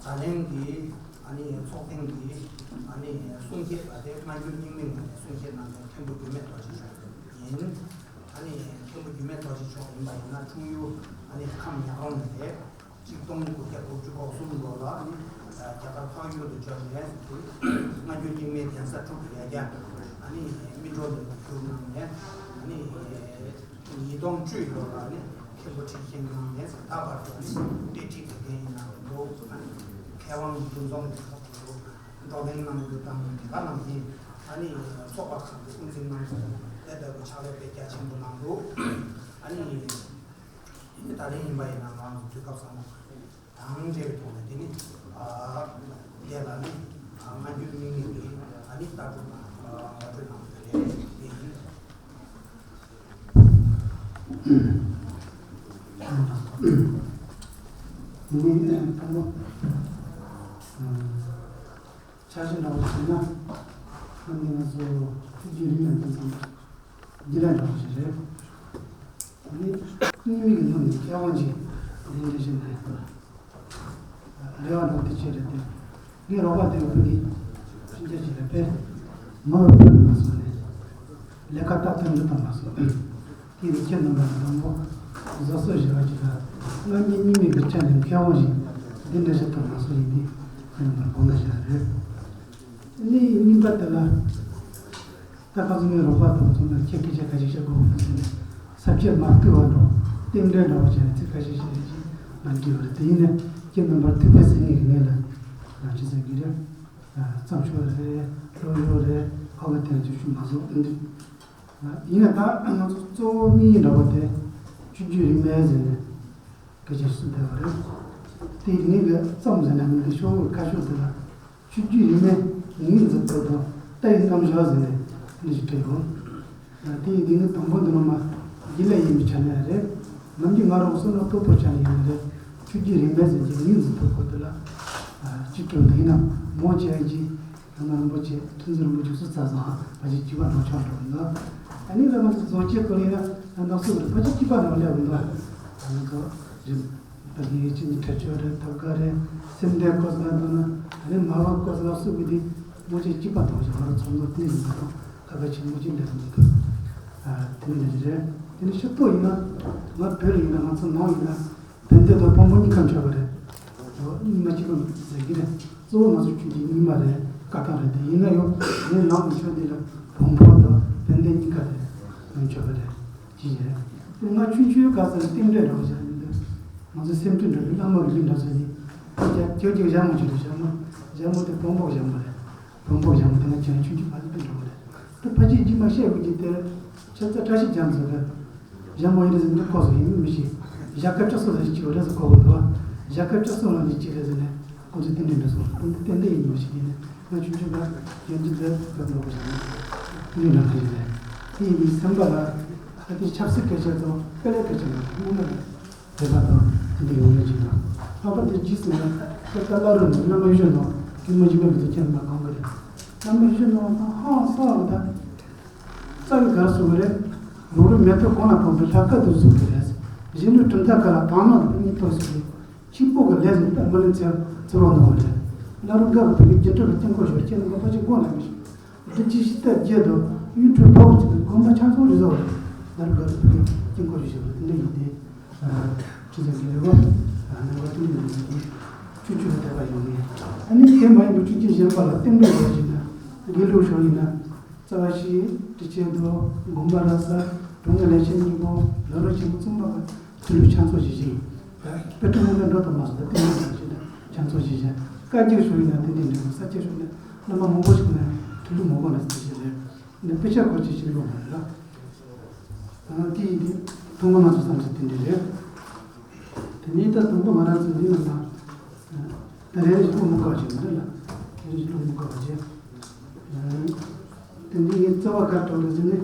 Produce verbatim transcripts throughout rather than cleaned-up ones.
ད་ལན་གྱི་ཨ་ནི་ཚོགས་ཐེངས་ཀྱི་ཨ་ནི་གསུང་བཤད་པ་དེ་སྔ་འགྱུར་རྙིང་མའི་ངོས་ནས་གསུང་བཤད་གནང་མཁན་མཁན་པོ་རྒྱུད་སྨད་རྡོ་རྗེ་མཆོག་ཡིན། ཨ་ནི་མཁན་པོ་རྒྱུད་སྨད་རྡོ་རྗེ་མཆོག་ཡིན་པ་ཡིན་ན། འཁྲུངས་ཡུལ་ཨ་ནི་ཁམས་ཉག་རོང་ནས་རེད། གཅིག་སྟོང་དགུ་བརྒྱ་དགུ་བཅུ་གོ་གསུམ་ལོ་ལ་ཨ་ནི་རྒྱ་གར་འཕགས་ཡུལ་དུ་བྱོན་ནས། སྔ་འགྱུར་རྙིང་མའི་གདན་ས་དྲུག་གི་ཡ་གྱལ་ཨ་ནི་སྨིན་གྲོལ་དུ་བཞུགས་གནང་ནས། ཨ་ནི་ཉིས་སྟོང་བཅུ་ལོ་ལ་ནི་མཁན་པོ་ཁྲི་བཞེངས་གནང་ནས་ད་བར་དུ་ནི་དཔེ་ཁྲིད་དགེ་རྒན་ཡིན་གནང་འདུག་ཨ་ནི་མཁས་དབང་འདུ་འཛོམས་ཀྱི་ཐོག་ཏུ་འགྲོ་གླེང་གནང་རྒྱུ་དང་དེ་ག་ནང་བཞིན་ཨ་ནི་ཚོགས་པ་ཁག་གི་དབུ་འཛིན་གནང་སོང་། དེ་ལྟ་བུ་ཕྱག་ལས་དཔེ་རྒྱ་ཆེན་པོ་གནང་འདུག་ཨ་ནི་ད་ལན་ཡིན་པ་ཡིན་ན་ང་རང་ཚོ་དུས་སྐབས་བཟང་པོ་དང་འབྲེལ་བའི་ཐོག་ནས་དེ་ནི་ཨ་དེ་ལ་ནི་ཨ་སྔ་འགྱུར་རྙིང་མའི་གི་ཨ་ནི་ལྟ་གྲུབ་དང་ངོ་སྤྲོད་གནང་དགོས་རེད། དེ་ཡིན། ནི་ཨ་དང་པོ་ཨ་འཆར་གཞི་འདྲ་བོ་བྱས་ན། ཨ་ནི་ང་ཚོ་ཆོས་བརྒྱུད་རིས་མེད་འཛིན་སྐྱོང་རྒྱུན་ལས་འདྲ་བོ་ཞིག་རེད། ནི་རྙིང་མའི་གི་ནང་ནས་མཁས་དབང་ཅིག་འདི་འདྲ་ཞིག་ནས་རེ་བ་འདྲ་བོ་དེ་བྱས་རེད་དེ། ངའི་རོགས་པ་དེ་བོད་ཀྱི་ཤེས་བྱ་ཅིག་རེད་པས། མ་འོངས་པ་ལ་མ་སོང་ནས་ལས་ཀ་སྟབས་བདེ་འདྲ་དང་མ་སོང་། དེ་ཡི་ཁྱེད་རྣམ་པ་དང་པོ་བཟོ་བཟོ་ཞེས་པ་ཅིག་ལ། སྔ་འགྱུར་རྙིང་མའི་གི་ཆ་ནས་མཁས་དབང་ཞིག་འདི་འདྲ་ཞིག་ཏུ་མ་སོང་ཡིན་དུས་ཁྱེད་རྣམ་པར་དགོངས་དག་ཞུ་བ་རེད། གནས་རྙིང་པ་དེ་ལ་ད་ག་ཚོད་ངའི་རོགས་པ་དང་ཚོ་ན་ཁྱེད་སྐད་ཆ་ཁ་ཤས་བཤད་དགོས་པ་ཟེར་ནས་ས་བཅད་མ་བཏུས་པ་འགྲོ་རྟེན་འབྲེལ་འདྲ་བ་བྱས་ནས་ཚིག་ཁ་ཤས་བཤད་རེས་ཀྱིས་མ་འགྲིག་པ་རེད། དེ་ཡིན་ནས་ཁྱེད་རྣམ་པར་ཐུགས་ཕན་གསོས་ངེས་ཀྱི་ངས་ལ་ཅི་ཟེར་གི་རེད། བརྩམས་ཆོས་རེད། སློབ་སྦྱོང་རེད། ཁ་བ་དན་ཅུ་ཞུ་མ་སོང་། ཡིན་ན་ད་ང་ཚོ་གཙོ་བོ་དམིགས་ཡུལ་འདྲ་བ་དེ་ཆོས་བརྒྱུད་རིས་མེད་ཟེར་ནས་སྐད་ཆ་གསུངས་བསྡད་པ་རེད། དེ་ངེད་ཀྱི་རྩོམ་ཟེར་ན་མི་འདུག་ཤོག་བུ་ཁ་ཤོག་དེ་ལ་ཆོས་བརྒྱུད་རིས་མེད་ངོས་འཛིན་ཐོག་ཏུ་ལྟ་ཡི་རྣམ་གཞག་ཟེར་ནས་འདི་ཞིག་བྲིས་ཡོང་། དེ་ཡི་དེ་ནི་དང་པོ་འདི་ནོ་མ་རྒྱུན་ལས་ཡིན་པའི་ཆ་ནས་རེད། ནམ་རྒྱུན་ང་རང་བསམ་བློ་ཏོག་ཏོག་ཆ་ནས་ཡིན་ན་རེད། ཆོས་བརྒྱུད་རིས་མེད་ཟེར་གྱི་ངོས་འཛིན་ཐོག་ཁོ་དེ་ལ་གཅིག་གྲོལ་འདི་ཡིན་ན་མོ་བྱས་ཀྱི་རྒྱ་ནག་རིན་པོ་ཆེ་ཁྲི་འཛིན་རིན་པོ་ཆེ་སུ་རྩ་བཟང་ཕལ་ཆེར་སྐྱིད་པ་ནང་ཆོག་འགྲོ་གི་འདུག་ཨ་ནི་ལ་ང་ཚོ་རྫོང་ཆེན་ཁོ་རེ་ཡིན་ན་ནང་སུ་རེད་ཕལ་ཆེར་སྐྱིད་པ་ནང་སླེབས་གི་འདུག་ཨ་ནི་ཚོ་རིམ་པ་ལྷན་རྒྱས་ཆེན་གྱི་ཁྲི་ཆོས་རེད། ཐབས་མཁས་རེད། སེམས་ལྡན་སྐོར་ཟ་འདུག་ན་ཨ་ནི་མ་བ་སྐོར་ཟ་སུ་གི་དེ་མོ་ཆེ་སྐྱིད་པ་ཐོག་ཞིག་ང་རང་ཚོ་ཚོ་དེ་ཡིན་པ་དང་ཁ་ཁ་ཆེན་མོ་ཆེ་འདྲ་མི་འདུག་ཨ་དེ་ནི་རེད། དེ་ནི་ཤི་ཏོ་ཡིན་ན་ང་བོད་ལ་ཡིན་ན་ང་ཚོ་ནང་ཡིན་ན། བན་དེ་དང་བོན་པོ་གཉིས་ཀ་མཆོད་པ་རེད། གཉིས་མ་གཅིག་པ་ཟེར་གྱི་རེད། གཙོ་བོ་ང་ཚོ་ཆོས་ཀྱི་རྙིང་མ་རེད། བཀའ་ཐང་རེད། དེ་ཡིན་ན་ཡང་ངའི་ནང་གི་ཆོས་འདི་ལ་བོན་པོ་དང་བན་དེ་གཉིས་ཀ་རེད། ང་མཆོད་པ་རེད། ཅི་ཡིན་རེད། དེ་ང་ཆུང་ཆུང་ག་ཚོད་རྟེན་འབྲེལ་འདྲ་བོ་བྱས་ནས་འདི་ང་ཚོ་སེམས་ཁྲལ་འདྲ་བའི་བླ་མ་གི་མི་འདྲ་ཚོད་ནི་ཁྱོད་ཀྱི་ཁྱོད་ཀྱི་ཞྭ་མོ་ཅིག་རེད། ཞྭ་མོ་ཞྭ་མོ་དེ་བོན་པོ་ཞྭ་མོ་རེད། བོན་པོ་ཞྭ་མོ་དེ་ང་ཁྱོད་ཆུང་ཆུང་ག་ཚོད་འདྲ་བོ་རེད། དེ་ཕལ་ཆེར་རྗེས་མ་བཤད་དགོས་ཀྱི་དེ་ཁྱེད་ཚོ་བཀྲ་ཤིས་རྒྱ་མཚོ་གི་ཞྭ་མོ་ཡིན་རེད་ཟེར་འདི་གོ་སོང་ཡིན་མི་ཤེས། ཞྭ་སྐར་བཅུ་གསུམ་ཟེར་གཅིག་རེད་ཟེར་གོ་གི་འདུག་ཞྭ་སྐར་བཅུ་གསུམ་ལ་འདི་གཅིག་རེད་ཟེར་ནས་ཁོང་ཚོས་རྟེན་འབྲེལ་འདྲ་སོང་། ཁོང་ཚོ་རྟེན་འབྲེལ་ཡིན་མི་ཤེས་ཀྱི་ནས་ང་ཆུང་ཆུང་ག་ཡོན་ཏན་འདི་བོད་མི་གོ་ཞྭ་མོ་འདི་འདྲ་གི་རེད། དེ་ཡིན་དུས་སེམས་པ་ལ་ད་དེ་ཆབ་སྲིད་སྐད་ཆ་དང་དཔེ་ལས་སྐད་ཆ་ལ་དངོས་གནས་ལ་དད་པ་དང་དེ་འདྲ་ཡོང་ཡོད་ཅིག་དང་། ལྷག་པར་དུ་རྗེས་སུ་ཡང་ཁྱེད་ལྟ་བླ་རུང་ནང་བླ་མ་ཡུལ་ཤུལ་ནང་སྐྱེས་མ་སྐྱེས་མ་གི་དུ་ཁྱེད་མ་གང་གི་རེད། བླ་མ་ཡུལ་ཤུལ་ནང་དང་ཧང་སང་བ་དང་། རྩ་བའི་གར་སོང་བ་རེད། རོགས་རོགས་མེ་ཏོག་གང་ལ་ཕོག་པའི་ལྷ་སྐལ་དུ་གཟུགས་ཀྱི་རེད། གཞན་ལུས་གྲུབ་མཐའ་ག་ལ་དྭངས་མ་གི་སྙིང་ཐོག་སོང་བའི་ཆིག་པོ་གི་ལས་ཟིན་པ་མ་ལན་ཚེ་ཚེ་རོགས་གནང་བ་རེད། བླ་རུང་སྐབས་དུ་གི་རྒྱུན་གྲོགས་ཀྱི་སྐྱིན་གོ་ཞོར་ཁྱེད་ནི་ངོ་ཕ་ཆེ་དགོངས་ལ་མི་ཤེས། བདུད་ཀྱི་ཤི་སྟག་བརྒྱད་དུ་གཡུ་འབྲུག་ཕོག་ཅིག་གི་དགོན་པ་ཆགས་ཚོགས་རེ་ཟོ་བ་རེད། བླ་རུང་སྐབས་དུ་གི་སྐྱིན་གོ་ཞོར་ཞོར་དེ་འདྲ་ཡིན་ཏེ། ཁྲི་ཟེར་གི་རེ་བ་ནང་པ་ཀུན་ལས་ཀྱི་ཆུ་ཆུ་དད་པ་ཡོང་ངེས། ཨ་ནི་དེ་མ་ཡིན་པའི་ཆུ་སྐྱེས་གཞན་པ་ལ་བསྟན་པའི་ལོ་ཞིག་ན་དགེ་ལུགས་ཤོག་ཡིན་ན། རྩ་བ་ཤེས། དྲི་ཆེན་དུ་དགོན་པ་ར་ས་དྲུང་ངེ་ལས་ཆེན་གཉིས་པོ་ལོ་རོ་ཆེན་པོ་གཙུག་པ་ག་ཐུ་ལུ་ཆང་ཚོ་ཞིག་ཞིག་དཔེ་ཁྲིད་མ་འདྲ་འགྲོ་དང་མ་སོང་ད་བསྟན་པའི་ལོ་ཞིག་ན་ཆང་ཚོ་ཞིག་ཞིག་བཀའ་རྒྱུགས་ཤོག་ཡིན་ན་དེ་འདྲའི་འདྲ་བ་ས་སྐྱེས་ཤོག་ན་བླ་མ་མང་པོ་ཞིག་ན་ཐུ་ལུ་མང་པོ་ན་ས་ཞིག་རེད། འདི་དཔེ་ཆ་གོ་ཆེ་ཞིག་ལོ་མ་རེད་ལ། དེ་ཡིན་དུས་དང་པོ་ང་ཚོ་བསམ་ཚུལ་དེ་འདྲ་རེད། དེ་ནས་ད་དང་པོ་ང་རང་ཚོ་འདི་ནང་ལ་ད་རེ་རེ་བཞིན་བློ་མི་དགའ་བ་ཞིག་མི་འདུག་ལ། རེ་རེ་བཞིན་བློ་མི་དགའ་བ་ཞིག་དེ་འདི་ངའི་རྩ་བ་གར་གྲོལ་ལ་ཟིན་ནས་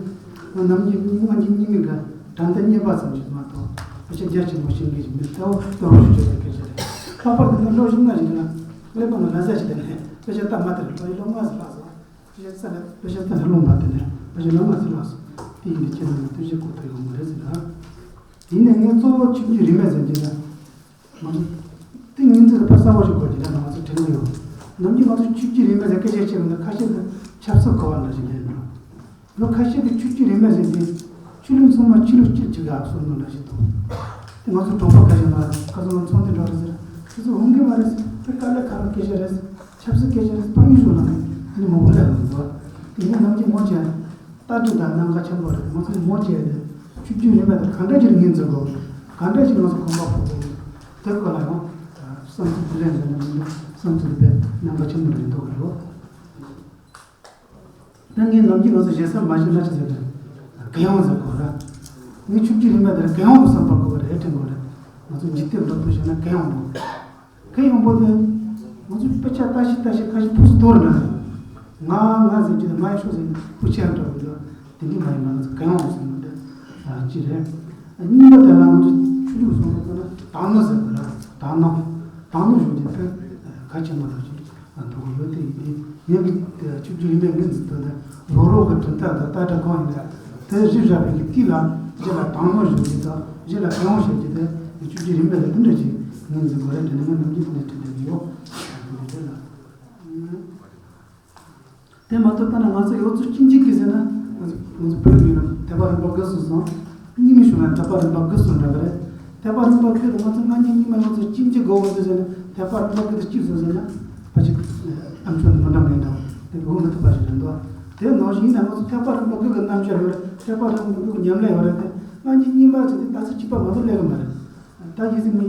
ང་ནམ་རྒྱུན་སྔ་འགྱུར་རྙིང་མའི་ག་དྲན་རྟེན་རྙེད་པ་ཙམ་ཞིག་མ་གཏོགས་དཔེ་ཆ་རྒྱ་ཆེན་པོ་ཤེས་མཁན་ཞིག་མིན། གཙོ་བོ་གཙོ་བོ་ཞིག་བརྗོད་པའི་སྐད་ཆ་རེད། ལྷག་པར་དུ་ནི་ལོ་བཞི་ལྔ་ཞིག་ན་ཀླད་པ་ནང་ལ་ཟས་ཤིག་དེ་ནས་དཔེ་ཆ་ལྟ་མ་དེ་རེད། ལོ་ཡི་ལོ་ལྔ་ཟིན་ལྷག་སོང་། དཔེ་ཆ་ལྟ་ན་དཔེ་ཆ་ལྟ་ན་རླུང་འཕར་དེ་ནས་དཔེ་ཆ་ལོ་ལྔ་ཟིན་ལྷག་སོང་། དེ་ཡིན་དུས་ཁྱེད་རང་ལ་ཐུགས་རྗེ་སྐུ་ཐུག་ཡོང་མ་རེད་ཟེར་ན། ཡིན་ནའི་ངས་གཙོ་བོ་ཆོས་བརྒྱུད་རིས་མེད་ཟེར་གྱི་ན། ང་ཚོ་དེ་ངོས་འཛིན་ལ་དཔེ་གསར་བ་ཞིག་དགོས་ཀྱི་ན། ང་ཚོ་ ནམ་རྒྱུན་ང་ཚོ་ཆོས་བརྒྱུད་རིས་མེད་ཟེར་སྐད་ཆ་བཤད་པ་ན་ཁ་ཤས་ཀྱིས་ཆབ་སྲིད་གོ་བ་འདྲ་ཞིག་ལེན་འགྲོ། ལོ་ཁ་ཤས་ཀྱིས་ཆོས་བརྒྱུད་རིས་མེད་ཟེར་དེ་ཆོས་ལུགས་ཚང་མ་ཆོས་ལུགས་གཅིག་གཅིག་ག་སོང་ནོ་འདྲ་ཞིག་འདུག་དེ་ང་ཚོ་གྲོགས་པོ་ཁ་ཤས་མ་ཁ་སང་ང་ཚོང་དེ་འགྲོ་རེད་ཟེར། ཁྱེད་ཚོ་འོང་གི་མ་རེད་ཟེར། དེ་དཀའ་ལས་ཁག་པོ་སྐད་ཆ་རེད་ཟེར། ཆབ་སྲིད་སྐད་ཆ་རེད་ཟེར། ཕ་ཡུལ་ཤོར་ལ་ནི་མང་པོ་ལས་མི་འདུག་དེ་ནས་ནམ་རྒྱུན་ངོ་ཅན་ལྟ་གྲུབ་དང་རྣམ་དཀར་ཆེན་པོ་རེད། ང་ཚོ་ངོ་ཅན་དེ་ཆོས་བརྒྱུད་རིས་མེད་དེ་ག་འདྲ་ཅིག་ངོས་འཛིན་དགོས། ག་འདྲ་ཅིག་ང་ཚོ་གོམ་པ་སྤོ་དགོས། དེ་སྐོར་ལ་ཡང་བསམ་ཚུལ་བསྡུ་ལེན་བྱས་ན་མི་འདུག་བསམ་ཚུལ་དེ་རྣམ་དཀར་ཆེན་པོ་རེད་འདུག་གི་རེད། ད་ངས་ནམ་རྒྱུན་ང་ཚོ་ཞེ་ས་མ་ཞུ་ན་ཅི་ཟེར་དང་། རྒན་ཡོལ་ཟེར་དགོས་ར། ངས་ཆོས་བརྒྱུད་རིས་མེད་དེར་རྒན་ཡོལ་གྱི་བསམ་པ་དགོས་པ་རེད་དྲན་དགོས་རེད། ང་ཚོ་འཇིག་རྟེན་སློབ་གསོ་བྱས་ན་རྒན་ཡོལ་དགོས། རྒན་ཡོལ་དེ་ང་ཚོ་དཔེ་ཆ་ལྟ་ཞིག་ལྟ་ཞིག་ཁ་ཞིག་ཕུགས་སུ་དོར་འདྲ་རེད། ང་ང་ཟེར་གྱི་དང་ང་ཡི་ཤོག་ཟེར་ནས་ཕུགས་ཆེ་འདྲ་བོ་འདུག་དེ་འདྲ་མ་ཡིན་པ་ང་ཚོ་རྒན་ཡོལ་ཟེར་ནས་འདི་ཅི་རེད། གཉིས་པ་དེ་ལ་ང་ཚོ་ཆོས་ལུགས་སོང་ལ་ན་དག་སྣང་ཟེར་དགོས་ར། དག་སྣང་། དག་སྣང་ཞུགས་ཀྱི་ཕན་གལ་ཆེན་པོ་འདྲ་ཞིག་འདུག་ཡོད་དེ་ཡིན་ཏེ། ངེད་ཀྱི་ཆོས་བརྒྱུད་རིས་མེད་ངོས་འཛིན་དོན་དུ་ལོ་རོགས་ཀྱི་གྲུབ་མཐའ་དང་ལྟ་གྲུབ་གང་ཡིན་ན་དེ་གཞི་བཞག་པའི་གི་དུས་ལ་གཞི་ལ་དག་སྣང་ཞུགས་ཀྱི་དང་གཞི་ལ་གང་ཡོང་བྱེད་ཀྱི་དེ་ངེད་ཆོས་བརྒྱུད་རིས་མེད་ལ་དེ་འདྲ་ཞིག་ངོས་འཛིན་དགོས་རེད་དྲན་ནས་ངས་ནམ་རྒྱུན་དེ་འདྲ་དྲན་བསྡད་ཀྱི་ཡོད། དེ་ལ། དེ་མ་གཏོགས་ད་ནི་ང་ཚོ་ཡོངས་རྫོགས་གཅིག་གཅིག་གིས་ཟེར་ན་ང་ཚོ་ང་ཚོ་བོད་ཡིན་ན་ཐེག་པ་རིམ་པ་དགུ་གསུངས་སོང་། གཉིས་མི་ཞུ་ན་ཐེག་པ་རིམ་པ་དགུ་གསུངས་འདྲ་གི་རེད། ཐེག་པ་རིམ་པ་དགུ་དེ་ང་ཚོ་སྔ་འགྱུར་རྙིང་མ་ཡོངས་རྫོགས་གཅིག་གཅིག་དགོས་པ་ཟེར་ན་ཐེག་པ་རིམ་པ་དགུ་དེ་གཅིག་སོང་ཟེར་ན་ཕལ་ཆེར་ཨ་མཆོག་མི་འདྲ་མེད་འདྲ་དེ་འགོག་མི་ཐུབ་པ་ཞིག་རེད་འདུག་དེ་ནང་བཞིན་ཡིན་ན་ང་ཚོ་ཐེག་པ་རིམ་པ་དགུ་གི་རྣམ་གཞག་ཡོད་རེད། ཐེག་པ་རིམ་པ་དགུ་གི་ཉམས་ལེན་ཡོད་རེད་དེ་སྔ་འགྱུར་རྙིང་མ་ཟེར་དེ་ད་ཚོད་གཅིག་པ་མ་གཏོགས་ལས་གི་མ་རེད། ད་ཡིན་ཟིན་མི།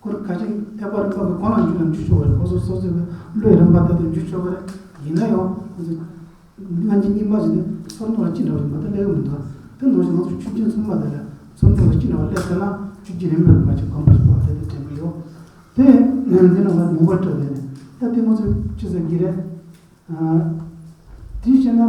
ཁོར་ཁ་ཅིག་ཐེག་པ་རིམ་པ་གི་གོང་ལ་འཇུག་ན་འཇུག་ཆོག་གི་རེད། ཁོ་ཚོ་སོ་སོའི་བློའི་རིམ་པ་ལྟར་དུ་འཇུག་ཆོག་གི་རེད། ཡིན་ན་ཡང་སྔ་འགྱུར་རྙིང་མ་ཟེར་ནས་ཚུར་ནོར་ལ་ཅི་འདྲ་བ་ཞིག་མ་གཏོགས་ལས་ཀ་མི་འདུག་དེ་ནང་བཞིན་ང་ཚོ་ཆོས་བརྒྱུད་ཚང་མ་དེ་ལ་ཚུར་ནོར་ལ་ཅི་འདྲ་བ་སླེབས་ཐུབ་ན་ཆོས་བརྒྱུད་རིམ་པས་མ་ཅིག་གོམ་པ་ཞིག་སྤོ་བ་དེ་དེ་དྲན་གི་ཡོད། དེ་ནས་འདི་ནང་ལ་མང་པོ་སྤྲོད་དེ་ནས་ད་དེ་ང་ཚོས་ཅི་ཟེར་གི་རེད། དེའི་ཕྱིར་ན་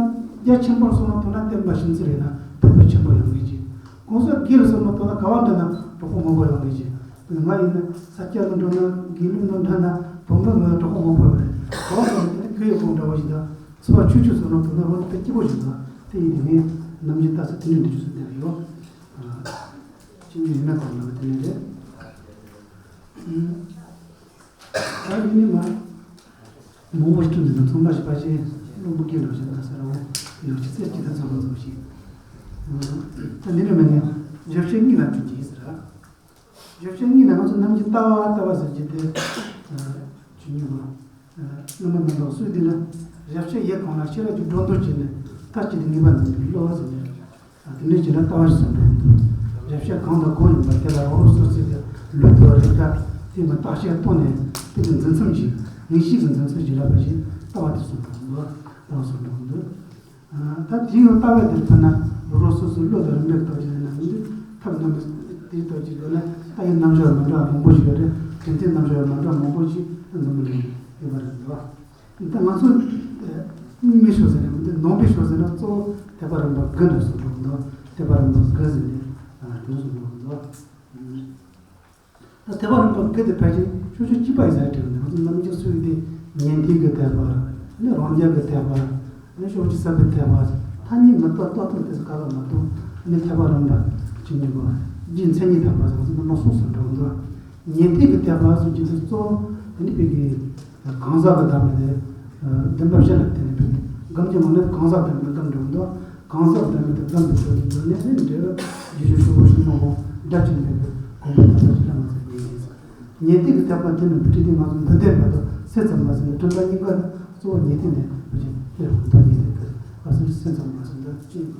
རྒྱ་ཆེན་པོར་སོང་བ་མཐོང་ན་བསྟན་པ་བྱིན་ཚུལ་རེད་ན་ཕན་ཐོགས་ཆེན་པོ་ཡོང་གི་ཅིག་གོང་ས་དགེ་ལ་སོང་བ་མཐོང་ན་ག་བ་འདྲ་ན་གྲོགས་པོ་མང་པོ་ཡོང་གི་ཅིག་ང་ཡིན་ན་ས་སྐྱ་ལ་འགྲོ་ན་དགེ་ལུགས་ལ་འགྲོ་ན་བོད་མི་ལ་གྲོགས་པོ་མང་པོ་ཡོང་རེད། ག་བ་འདྲ་ན་དེ་ནི་ཁོ་ཡི་གོང་འདྲ་བོ་ཞིག་དང་འཚོ་བ་ཆོས་ཆོས་སོང་བ་མཐོང་ན་རང་དཔེ་སྐྱིད་པོ་ཞིག་འདུག་དེ་ཡིན་དེ་ངས་ནམ་རྒྱུན་ལྟ་ས་དེ་ནས་འདི་ཆུ་ཚོད་བསྡད་ཡོད། ཅི་ཉིད་ཡིན་ན་གང་འདྲ་བ་དེ་ནས་རེད། ད་ཡིན་ནི་མ། མང་པོ་ཞིག་ཐུག་འདུག་ཚོང་པ་ཞིག་པ་ཞིག་སློང་པོ་སྐྱེས་འགྲོ་ཞིག་ད་ཟེར་རོ། ཡོད་ཅི་ཚེ་སྐྱིད་ད་ཚོང་པ་ཚོ་ཞིག་ད་འདི་ནས་མ་ནས་ཞབས་ཕྱི་གཉིས་ལ་འཇུག་གི་ཡིན་ཟེར། ཞབས་ཕྱི་གཉིས་ལ་ང་ཚོ་ནམ་རྒྱུན་ལྟ་བ་ལྟ་བ་ཟེར་གྱི་དེ། ཇི་སྙེད་པ། རྣམ་པ་རྣམ་དག་སུས་དེ་ལ་ཞབས་ཕྱི་ཡི་གང་ལ་ཤེས་རབ་ཀྱི་སྒྲོ་འདོགས་བྱས་ནས་ལྟ་ཅི་དེ་ངེས་པ་འཛིན་པའི་བློ་ཟེར་ནས། དེ་འདྲའི་བྱས་ན་ལྟ་བ་ཞིག་བཟོ་འདྲ་འདུག་ཞབས་ཕྱི་གང་དང་གང་ཡིན་པ་དེ་ལ་རང་རང་སོ་སོའི་གི་ལུས་དང་རིགས་དང་དེ་མ་བརྟག་དཔྱད་གཏོང་ནས་དེ་གི་འཛིན་མཚམས་ཤིག་ངེས་ཤེས་ཀྱི་འཛིན་མཚམས་ཤིག་འདྲ་པ་ཞིག་ལྟ་བ་དེ་བཟོ་འདྲ་འདུག་ལྟ་བ་བཟོ་འདྲ་འདུག་ད་དེའི་ཡང་ལྟ་བ་དེར་ཕན་ན་རང་རང་སོ་སོའི་བློ་དང་རིགས་པའི་སྟོབས་ཀྱིས་ཡིན་ན་མི་འདུག་ཐབས་རྣམ་པ་དེའི་སྟོབས་ཀྱིས་ཡོད་ན་ལྟ་བའི་རྣམ་གཞག་མི་འདྲ་བ་མང་པོ་ཞིག་ཡོད་རེད། དྲན་རྟེན་རྣམ་གཞག་མི་འདྲ་བ་མང་པོ་ཞིག་འཛོམས་ཡོད་པ་རེད་འདུག་ད་ང་ཚོ་རྙིང་མའི་ཕྱོགས་ཟེར་ན་མི་འདུག་ནང་པའི་ཕྱོགས་ཟེར་ན་གཙོ་བོ་ཐེག་པ་རིམ་པ་དགུ་འདྲ་སོང་འགྲོ་གི་འདུག་ཐེག་པ་རིམ་པ་དགུ་ཟེར་ནས་འདུག་སོང་འགྲོ་གི་འདུག་ད་ཐེག་པ་རིམ་པ་དགུ་དེ་ཕལ་ཆེར་ཆོས་ཕྱོགས་གཅིག་པ་ཡིན་ས་རེད་དྲན་གི་འདུག་ང་ཚོ་ནམ་རྒྱུན་སུ་ཡིན་དེ་ཉན་ཐོས་ཀྱི་ཐེག་པ་ནི་རང་རྒྱལ་གྱི་ཐེག་པ་ནི་ཕྱོགས་བཅུའི་ཟབ་པའི་ཐེག་པ་ཐ་སྙད་མི་རྟག་རྟག་ཐུབ་དེ་ཚོ་ག་ལ་མ་གཏོགས་ནི་ཐེག་པ་རིམ་པ་ཆོས་ཉིད་པ་རྗེ་མཚན་ཉིད་ཐེག་པ་ཟེར་ང་ཚོ་ནམ་སོང་སོང་འགྲོ་གི་འདུག་ཉན་ཐོས་ཀྱི་ཐེག་པ་ཟེར་གྱི་དེ་གཙོ་བོ་དེ་ནི་བོད་ཀྱི་གང་ཟག་གི་བདག་མེད་དེ། བདེན་པ་བཞི་ལ་བརྟེན་ནས་བོད་ཀྱི་སྒོམ་གྱི་ངོ་ནས་གང་ཟག་བདེན་པའི་སྒོམ་འགྲོ་འདུག་གང་ཟག་བདེན་པའི་སྒོམ་དུ་འགྲོ་འདུག་ནས་ནི་འབྲེལ་བ་རྗེས་ཤུལ་ཤུལ་པོ་ཤུལ་མ་གོ་འདྲ་ཅིག་མེད་པའི་གོམ་པ་ཐ་ཐ་ཅིག་ལ་ང་ཚོ་ཉན་ཡིན། ཉན་ཐོས་ཀྱི་ཐེག་པ་དེ་ནི་བུ་ཁྲིད་དེ་ང་ཚོ་འདི་ལྟའི་བར་དུ་སེམས་ཙམ་པ་ཟེར་ནས་གྲུབ་མཐའ་གཉིས་ཀ་ལ་གཙོ་བོ་ཉན་ཐོས་ནས་བུ་ཁྲིད་དེ་ལ་གོམ་ཐོག་ཉན་ཐོས་ཀྱི་བར་སེམས་སེམས་ཙམ་པ་ཟེར་འདི་ཅི་ཡིན།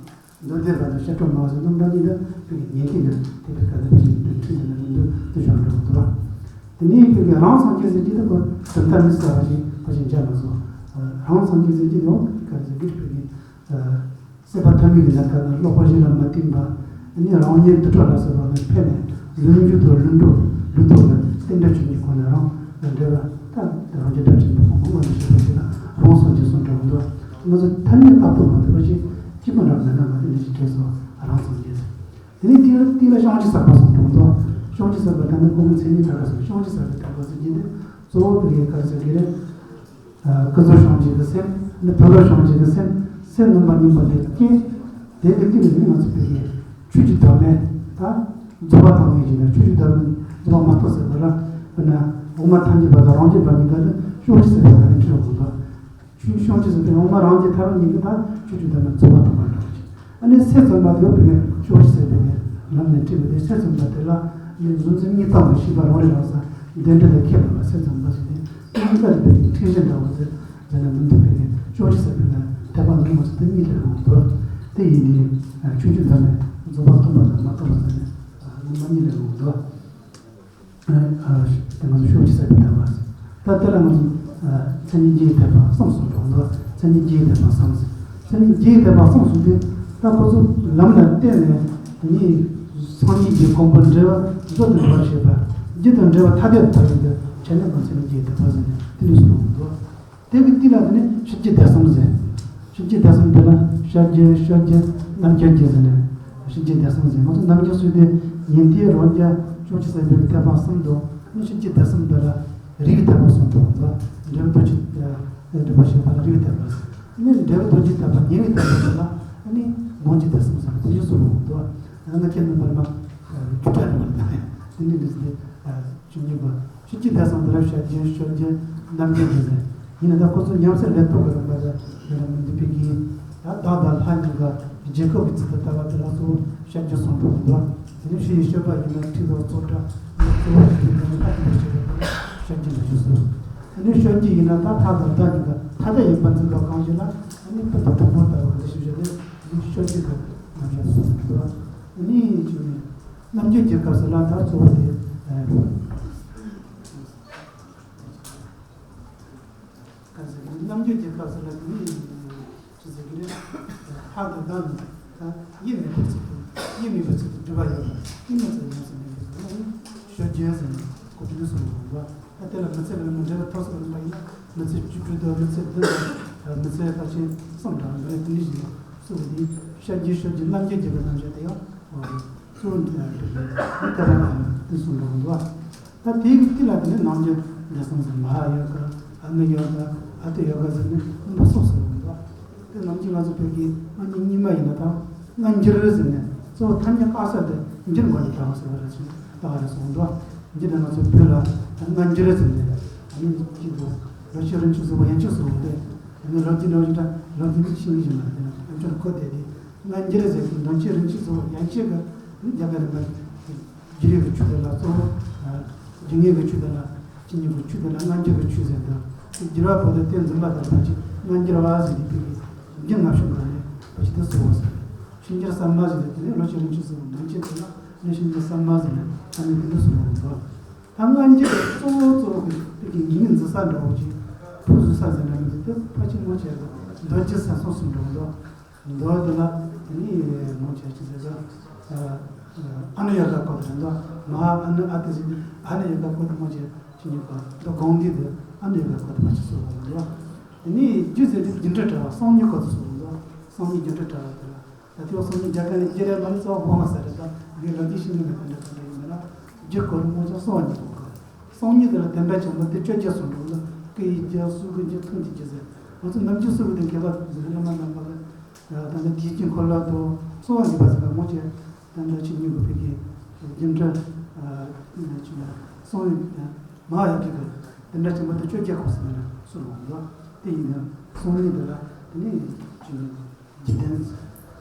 མདོ་སྡེ་པ་དང་བཤད་གྲུབ་མ་སོགས་རྣམ་གྲངས་གཉིས་ལ་བོད་ཀྱི་ཉན་ཐོས་ཀྱི་དེ་ཕེབས་ཀ་ལ་བཞིན་དུ་ཁྲིད་ཀྱི་ལ་མི་འདུག་དེ་བཞིན་འགྲོ་འདུག་དེ་ནས་བོད་ཀྱི་རང་སངས་རྒྱས་ཟེར་གྱི་དེ་ཁོ་དོན་དམ་མི་གསལ་བ་ཞིག་ཕལ་ཆེར་འཇགས་མ་སོང་། རང་སངས་རྒྱས་ཟེར་གྱི་དེ་འོ་ག་རེ་ཟེར་གྱི་བོད་ཀྱི་སྲིད་པ་ཐ་མའི་གི་ལམ་ཁ་ལ་ཀློག་པ་གཞན་ལ་མ་བསྟུན་པ། ནི་རང་ཉིད་འདུ་འཕྲོ་ལ་སོགས་པ་ལ་ཕན་ནས་ལུས་འགྱུར་དང་ལུས་འགྲོ་ལུས་ཐོག་ལ་རྟེན་འབྲེལ་ཆོས་ཉིད་ཁོ་ན་རང་ལ་འབྲེལ་བ་ད་རང་རྒྱུད་འདྲ་ཆེན་པོ་མང་པོ་མ་ནས་བཤད་པ་ཞིག་ལ་རང་སངས་རྒྱས་གསུངས་འགྲོ་གི་འདུག་ང་ཚོ་ཐ་སྙད་བཏགས་ཐོག་མ་ཐུབ་པ་ཞིག་སྐྱིད་པོ་འདྲ་མེད་ན་ང་ཚོ་འདི་ཞིག་དྲན་སོང་རང་སངས་རྒྱས། དེ་ནས་དེ་ལ་དེ་ལ་བྱང་ཆུབ་སེམས་དཔའ་གསུངས་འགྲོ་གི་འདུག་བྱང་ཆུབ་སེམས་དཔའ་ད་ནི་ཁོ་གི་མཚན་ཉིད་ད་ག་སོང་བྱང་ཆུབ་སེམས་དཔའི་ཐེག་པ་ཟེར་གྱི་འདི་གཙོ་བོ་དེ་ལས་ག་རེ་ཟེར་གྱི་རེད། ཀུན་རྫོབ་བྱང་ཆུབ་ཀྱི་སེམས་ནི་བོད་ལ་བྱང་ཆུབ་ཀྱི་སེམས་སེམས་རྣམ་པར་སྨིན་པ་ལས་སྐྱེ། དེ་གི་སྟེང་ནས་ང་ཚོ་བོད་ཀྱི་ཆོས་ཀྱི་བདག་མེད་ད་རྫོགས་པ་དང་ངེས་ཀྱི་ན་ཆོས་ཀྱི་བདག་མེད་རྫོགས་པ་མ་གཏོགས་ཟེར་བ་ལ་དཔེར་ན་འོག་མ་ཐམས་ཅད་པ་དང་རང་རྒྱུད་པ་གཉིས་ཀ་ནི་ ཕྱོགས་བཞི་ཟེར་བའི་ནང་ནས་ཁྲིད་འོང་དོ། ཆོས་ཕྱོགས་བཞི་ཟེར་བའི་འོག་མ་རང་རྒྱལ་ཐར་པ་གཉིས་ཀྱི་ད་ཆོས་ཀྱི་དོན་ལ་རྫོགས་པ་ཐོབ་པར་འགྲོ་ཞིང་། ཨ་ནི་སེམས་ཙམ་པ་དེ་བོ་བི་ནས་ཕྱོགས་བཞི་ཟེར་བའི་ལམ་ནས་ཁྲིད་པ་དེ། སེམས་ཙམ་པ་དེ་ལ་ནི་གཟུང་འཛིན་གཉིས་སྟོང་གི་ཤེས་པ་རང་རིག་རང་གསལ་གདོན་འདྲེ་ལས་ཁྱད་པར་བ་སེམས་ཙམ་པ་ཞིག་ནི་གཉིས་ཀ་རིག་པའི་ཐེག་ཆེན་འདྲ་བོ་ཟེར་ཟེར་ན་མི་འདུག་པས་ནས། ཕྱོགས་བཞི་ཟེར་བའི་ནས་དད་པ་ལ་ངོ་ཚ་དེ་གཉིས་ལས་རུང་དོ། དེ་ཡིན་ནི་ཆོས་ཀྱི་དོན་ནས་རྫོགས་པ་ཐོབ་པ་དང་མ་ཐོབ་པ་ཟེར་ནས་ངོ་མ་གཉིས་ལས་རུང་དོ། དེ་ང་ཚོ་ཕྱོགས་བཞི་ཟེར་བའི་དད་པ། ད་དེ་ལ་ང་ཚོ་མཚན་ཉིད་བརྒྱད་ཀྱི་དད་པ་གསུམ་གསུངས་འགྲོ་འདུག་མཚན་ཉིད་བརྒྱད་ཀྱི་དད་པ་གསུམ་ཟེར། མཚན་ཉིད་བརྒྱད་ཀྱི་དད་པ་གསུམ་གསུངས་དུས། ད་ཁོ་ཚོ་ལམ་ལ་བརྟེན་ནས་དེ་ཉིད་སངས་རྒྱས་ཀྱི་གོ་འཕང་འབྲེལ་བ་མཛོད་དུ་འགྲོ་བར་བྱེད་པ། རྒྱུ་དང་འབྲེལ་བ་ཐ་དད་དུ་ཐལ་བའི་དེ་བྱས་ནས་མཚན་ཉིད་བརྒྱད་ཀྱི་དད་པ་ཟེར་ནས་དེ་འདྲ་གསུངས་འགྲོ་འདུག་དེ་གི་སྟེང་ལ་དེ་ནི་ཕྱིན་ཆད་དད་གསུམ་ཟེར། ཕྱིན་ཆད་དད་གསུམ་དེ་ལ་བཤད་རྒྱུད་སྤྱོད་རྒྱུད་རྣམ་འགྱུར་རྒྱུད་ཟེར་ནས་ཕྱིན་ཆད་དད་གསུམ་ཟེར། ང་ཚོ་རྣམ་འགྱུར་སྲོལ་དེ་ཉན་ཐོས་རང་རྒྱལ་ཕྱོགས་བཅུའི་སེམས་དཔའི་དད་པ་གསུམ་དང་། ཨ་ནི་ཕྱིན་ཆད་དད་གསུམ་དེ་ལ་རིགས་དད་པ་གསུམ་དང་འདུག་འབྲས་བུ་རྡོ་རྗེ་སྒྲུབ་པར་བྱེད་པ་ལ་རིགས་དད་པ་ཟེར། ཨ་ནི་འབྲས་བུ་རྡོ་རྗེ་དད་པ་ཉེ་བའི་དད་པ་དེ་ལ་ཨ་ནི་ལོངས་སྤྱོད་དད་གསུམ་ཟེར་ནས་དེ་བཞིན་གསུངས་འདུག་ང་ཁྱེད་རྣམ་པར་མ་རྒྱུད་གྲྭ་རེད་མ་རེད་དེ་འདྲ་འདི་ཟེར་ཏེ། ཆོས་ཉན་པ། ཕྱིན་ཆད་དད་གསུམ་དེ་ལ་བཤད་རྒྱུད་སྤྱོད་རྒྱུད་རྣམ་འགྱུར་རྒྱུད་ཟེར། ཡིན་ན་ད་ཁོ་ཚོ་ཉམས་སུ་ལེན་ཐུབ་པ་རིགས་པ་དེ་འདི་ལ་མི་འདུག་པའི་གི། ད་བདག་དང་ལྷ་གཉིས་ཀ་རྗེས་ཁོག་གི་ཚུལ་དུ་ལྟ་བ་དེ་ལ་གཙོ་བོ་བཤད་རྒྱུད་གསུངས་འགྲོ་གི་འདུག་དེ་ནས་ཕྱི་ཡི་སྤྱོད་པ་ཡིན་ན་ཁྲིད་དང་རྩོད་གྲྭ་གཙོ་བོ་ཞིག་ཡིན་ན་ལྷ་གཉིས་ཀ་བཤད་པ་དེ་ལ་བཤད་རྒྱུད་ལ་ཞུགས་སོ། དེ་ནས་སྤྱོད་རྒྱུད་ཡིན་ན་ད་ལྷ་དང་བདག་གཉིས་ཀ་ཐ་དད་ཡིན་པར་འཛིན་པ་གང་ཞིག་ལ་ཨ་ནི་སྤུན་དང་བུ་མོ་ལྟ་བུ་འདི་ཞིག་བྱས་ཏེ་འདི་སྤྱོད་རྒྱུད་ཀྱི་རྣམ་གཞག་གསུངས་འདུག་དེ་ནས་ཅིག་ནས། རྣམ་འགྱུར་གྱི་སྐབས་སུ་ལ་ད་གཙོ་བོ་དེ། ག་ཟེར་གི་རེད། རྣམ་འགྱུར་གྱི་སྐབས་སུ་ལ་དེ་ནི་ཅི་ཟེར་གི་རེད། ལྷ་དང་བདག་གཉིས་ད་དབྱེར་མེད་པའི་ཚུལ་དུ་དབྱེར་མེད་པའི་ཚུལ་དུ་སྒྲུབ་པ་ཡོད་པ་དེ་མི་ཚེ་ཉམས་སུ་ལེན་པའི་ཚུལ་ལ་ནི་སྤྱོད་རྒྱུད་ཟེར་ནས་གོ་དོན་གསུངས་པ་རེད། ད་དེ་ལ་མི་ཚེ་ལ་མི་འབྲེལ་བ་ཐོག་སོགས་ལ་མ་ཡིན་ན་མི་ཚེ་བཅུ་དྲུག་དང་མི་ཚེ་བདུན་དང་མི་ཚེ་ཕལ་ཆེར་གསུམ་དང་མི་རེ་དེ་འདྲ་ཞིག་ལ་གསུངས་པ་དེ་སྤྱོད་རྒྱུད་སྤྱོད་རྒྱུད་རྣམ་འགྱུར་གྱི་རྣམ་གཞག་དེ་ཡང་། གཙོ་བོ་འདི་ལ་འདུག་ནས་དེ་ལ་དེ་གསུངས་འགྲོ་གི་འདུག་ད་དེའི་སྟེང་ལ་དེ་ནས་ནང་གི་འདས་སོང་ཟེར་མ་ཧཱ་ཡོ་ག་ཨ་ནུ་ཡོ་ག་ཨ་ཏི་ཡོ་ག་ཟེར་ནས་མ་སོགས་སུ་འདུག་དེ་ནང་གི་ང་ཚོ་བོད་ཀྱི་སྔ་མྱི་རྙིང་མ་ཡིན་ན་ད་སྔ་འགྱུར་ཟེར་ནས་གཙོ་བོ་ཐ་སྙད་བཀག་ས་དེ་འགྱུར་མ་ནས་གྲགས་ཟེར་བ་རེད་ཟེར་ད་ག་རེ་གསུངས་འདུག་འདི་ལ་ང་ཚོ་བོད་ལ་སྔ་འགྱུར་ཟེར་ནས་ཨ་ནི་གཅིག་ཏུ་ལོ་ཆེན་རིམ་གྱིས་སོང་བ་ཡན་ཆད་སོང་བ་དེ་ཨ་ནི་ལོ་རྒྱུས་འདྲ་བ་ཞིག་ད་ལོ་རྒྱུས་ཤིང་ཞིག་མ་རེད་དེ་ན་ཨ་ཅོར་ཁོ་དེ་དེ། སྔ་འགྱུར་ཟེར་གྱི་འདོན་ཆེན་རིམ་གྱིས་སོང་བ་ཡན་ཆད་ཀྱི་རྒྱ་གར་རིམ་པ་བརྒྱུད་རིམ་གྱི་ཆོས་དེ་ལ་གཙོ་བོ། རྒྱུད་ངེས་ཀྱི་ཆོས་དེ་ལ་ཆོས་ཉིད་ཀྱི་ཆོས་དེ་ལ་སྔ་འགྱུར་གྱི་ཆོས་ཟེར་འདུག་དེ་བསྒྱུར་བ་པོ་དེ་བསྟན་འཛིན་པ་དང་ཕལ་ཆེར་སྔ་འགྱུར་བ་ཟེར་དེ་བོད་ཀྱི་རྒྱུད་ལྔ་བྱུང་གང་ནས་ཕལ་ཆེར་དེ་གསུངས་པ་ཟེར། ཆོས་འགྱུར་གསར་མ་ཟེར་དེ་ནི་ལོ་ཆེན་རིམ་གྱིས་སོང་བ་འདོན་ཆེན་དེ་ལ་ནི་ཆོས་འགྱུར་གསར་མ་ཟེར་ནས་ཨ་ནི་དེ་འདྲ་གསུངས་པ་འདུག་ད་སྔ་འགྱུར་གྱི་གཙོ་བོ་གཙོ་བོ་གི་བོད་ཀྱི་ངེས་ངེས་འཛིན་ས་འདྲ་བོ་ཅིག་ཕུགས་བསམ་ས་ཟེར་ན་མི་འདུག་དེ་ཕལ་ཆེར་ངོ་ཆེ་གི་འདོན་ཆེན་ས་སོང་གསུངས་འདུག་མདོ་དེ་ལ་དེ་ནི་མང་ཆེ་ཆེ་ཟེར་ས། ཨ་ནུ་ཡོ་ག་སྐོར་དེ་འདུག་མ་ཧཱ་ཨ་ནུ་ཨ་ཏི་ཟེར་ཏེ་ཨ་ནུ་ཡོ་ག་སྐོར་དེ་མང་ཆེ་ཆེ་ཉིད་པ་འདུག་དགོངས་འདུས་དེ་ཨ་ནུ་ཡོ་ག་སྐོར་དེ་མང་ཆེ་གསུངས་པ་འདུག་དེ་ནི་རྒྱུད་ཟེར་དུས་སྒྱུ་འཕྲུལ་དྲ་བ་སང་ཉིན་སྐོར་དུ་གསུངས་འདུག་སང་ཉིན་སྒྱུ་འཕྲུལ་དྲ་བ་དེ་ལ་ད་དེ་བ་སང་ཉིན་རྒྱ་གར་ནས་རྒྱུད་རེད་མ་རེད་གཙོ་བོ་ཧོ་མ་ས་རེད་ད་ངས་ལོ་རྒྱུས་ཤེས་ནི་མེད་དེ་འདྲ་ག་འདྲ་ཡིན་མེད་ན་རྒྱུད་སྐོར་དེ་མང་ཆེ་སང་ཉིན་སྐོར་དགོས། སང་ཉིན་དེ་ལ་དེ་འདྲ་ཆེན་པོ་དེ་བཅོ་བརྒྱད་གསུངས་འདུག་ལ། སྐུ་ཡི་རྒྱུད་གསུང་གི་རྒྱུད་ཐུགས་ཀྱི་རྒྱུད་ཟེར། ང་ཚོ་ནམ་རྒྱུན་གསུང་གི་དེ་མཁས་པ་ཟེར་བླ་མ་རྣམ་པ་ལ་ད་ལྟ་དེའི་དཀྱིལ་འཁོར་ལ་དུ་གསོལ་བ་འདེབས་པ་ཟེར་བ་ངོ་ཅན་ད་ལྟ་ཆོས་ཉིད་ཀྱི་བོད་ཀྱི་རྒྱུད་འདྲ་ཆེན་པོ་གསང་བའི་མ་ཧཱ་ཡ་གི་དེ་འདྲ་ཆེན་པོ་དེ་བཅོ་བརྒྱད་གོ་ཟེར་ནས་གསུངས་འདུག་དེ་ཡིན་ན་སང་ཉིན་དེ་ལ་དེ་ནས་ཆོས་ཉིད། འཇིག་རྟེན།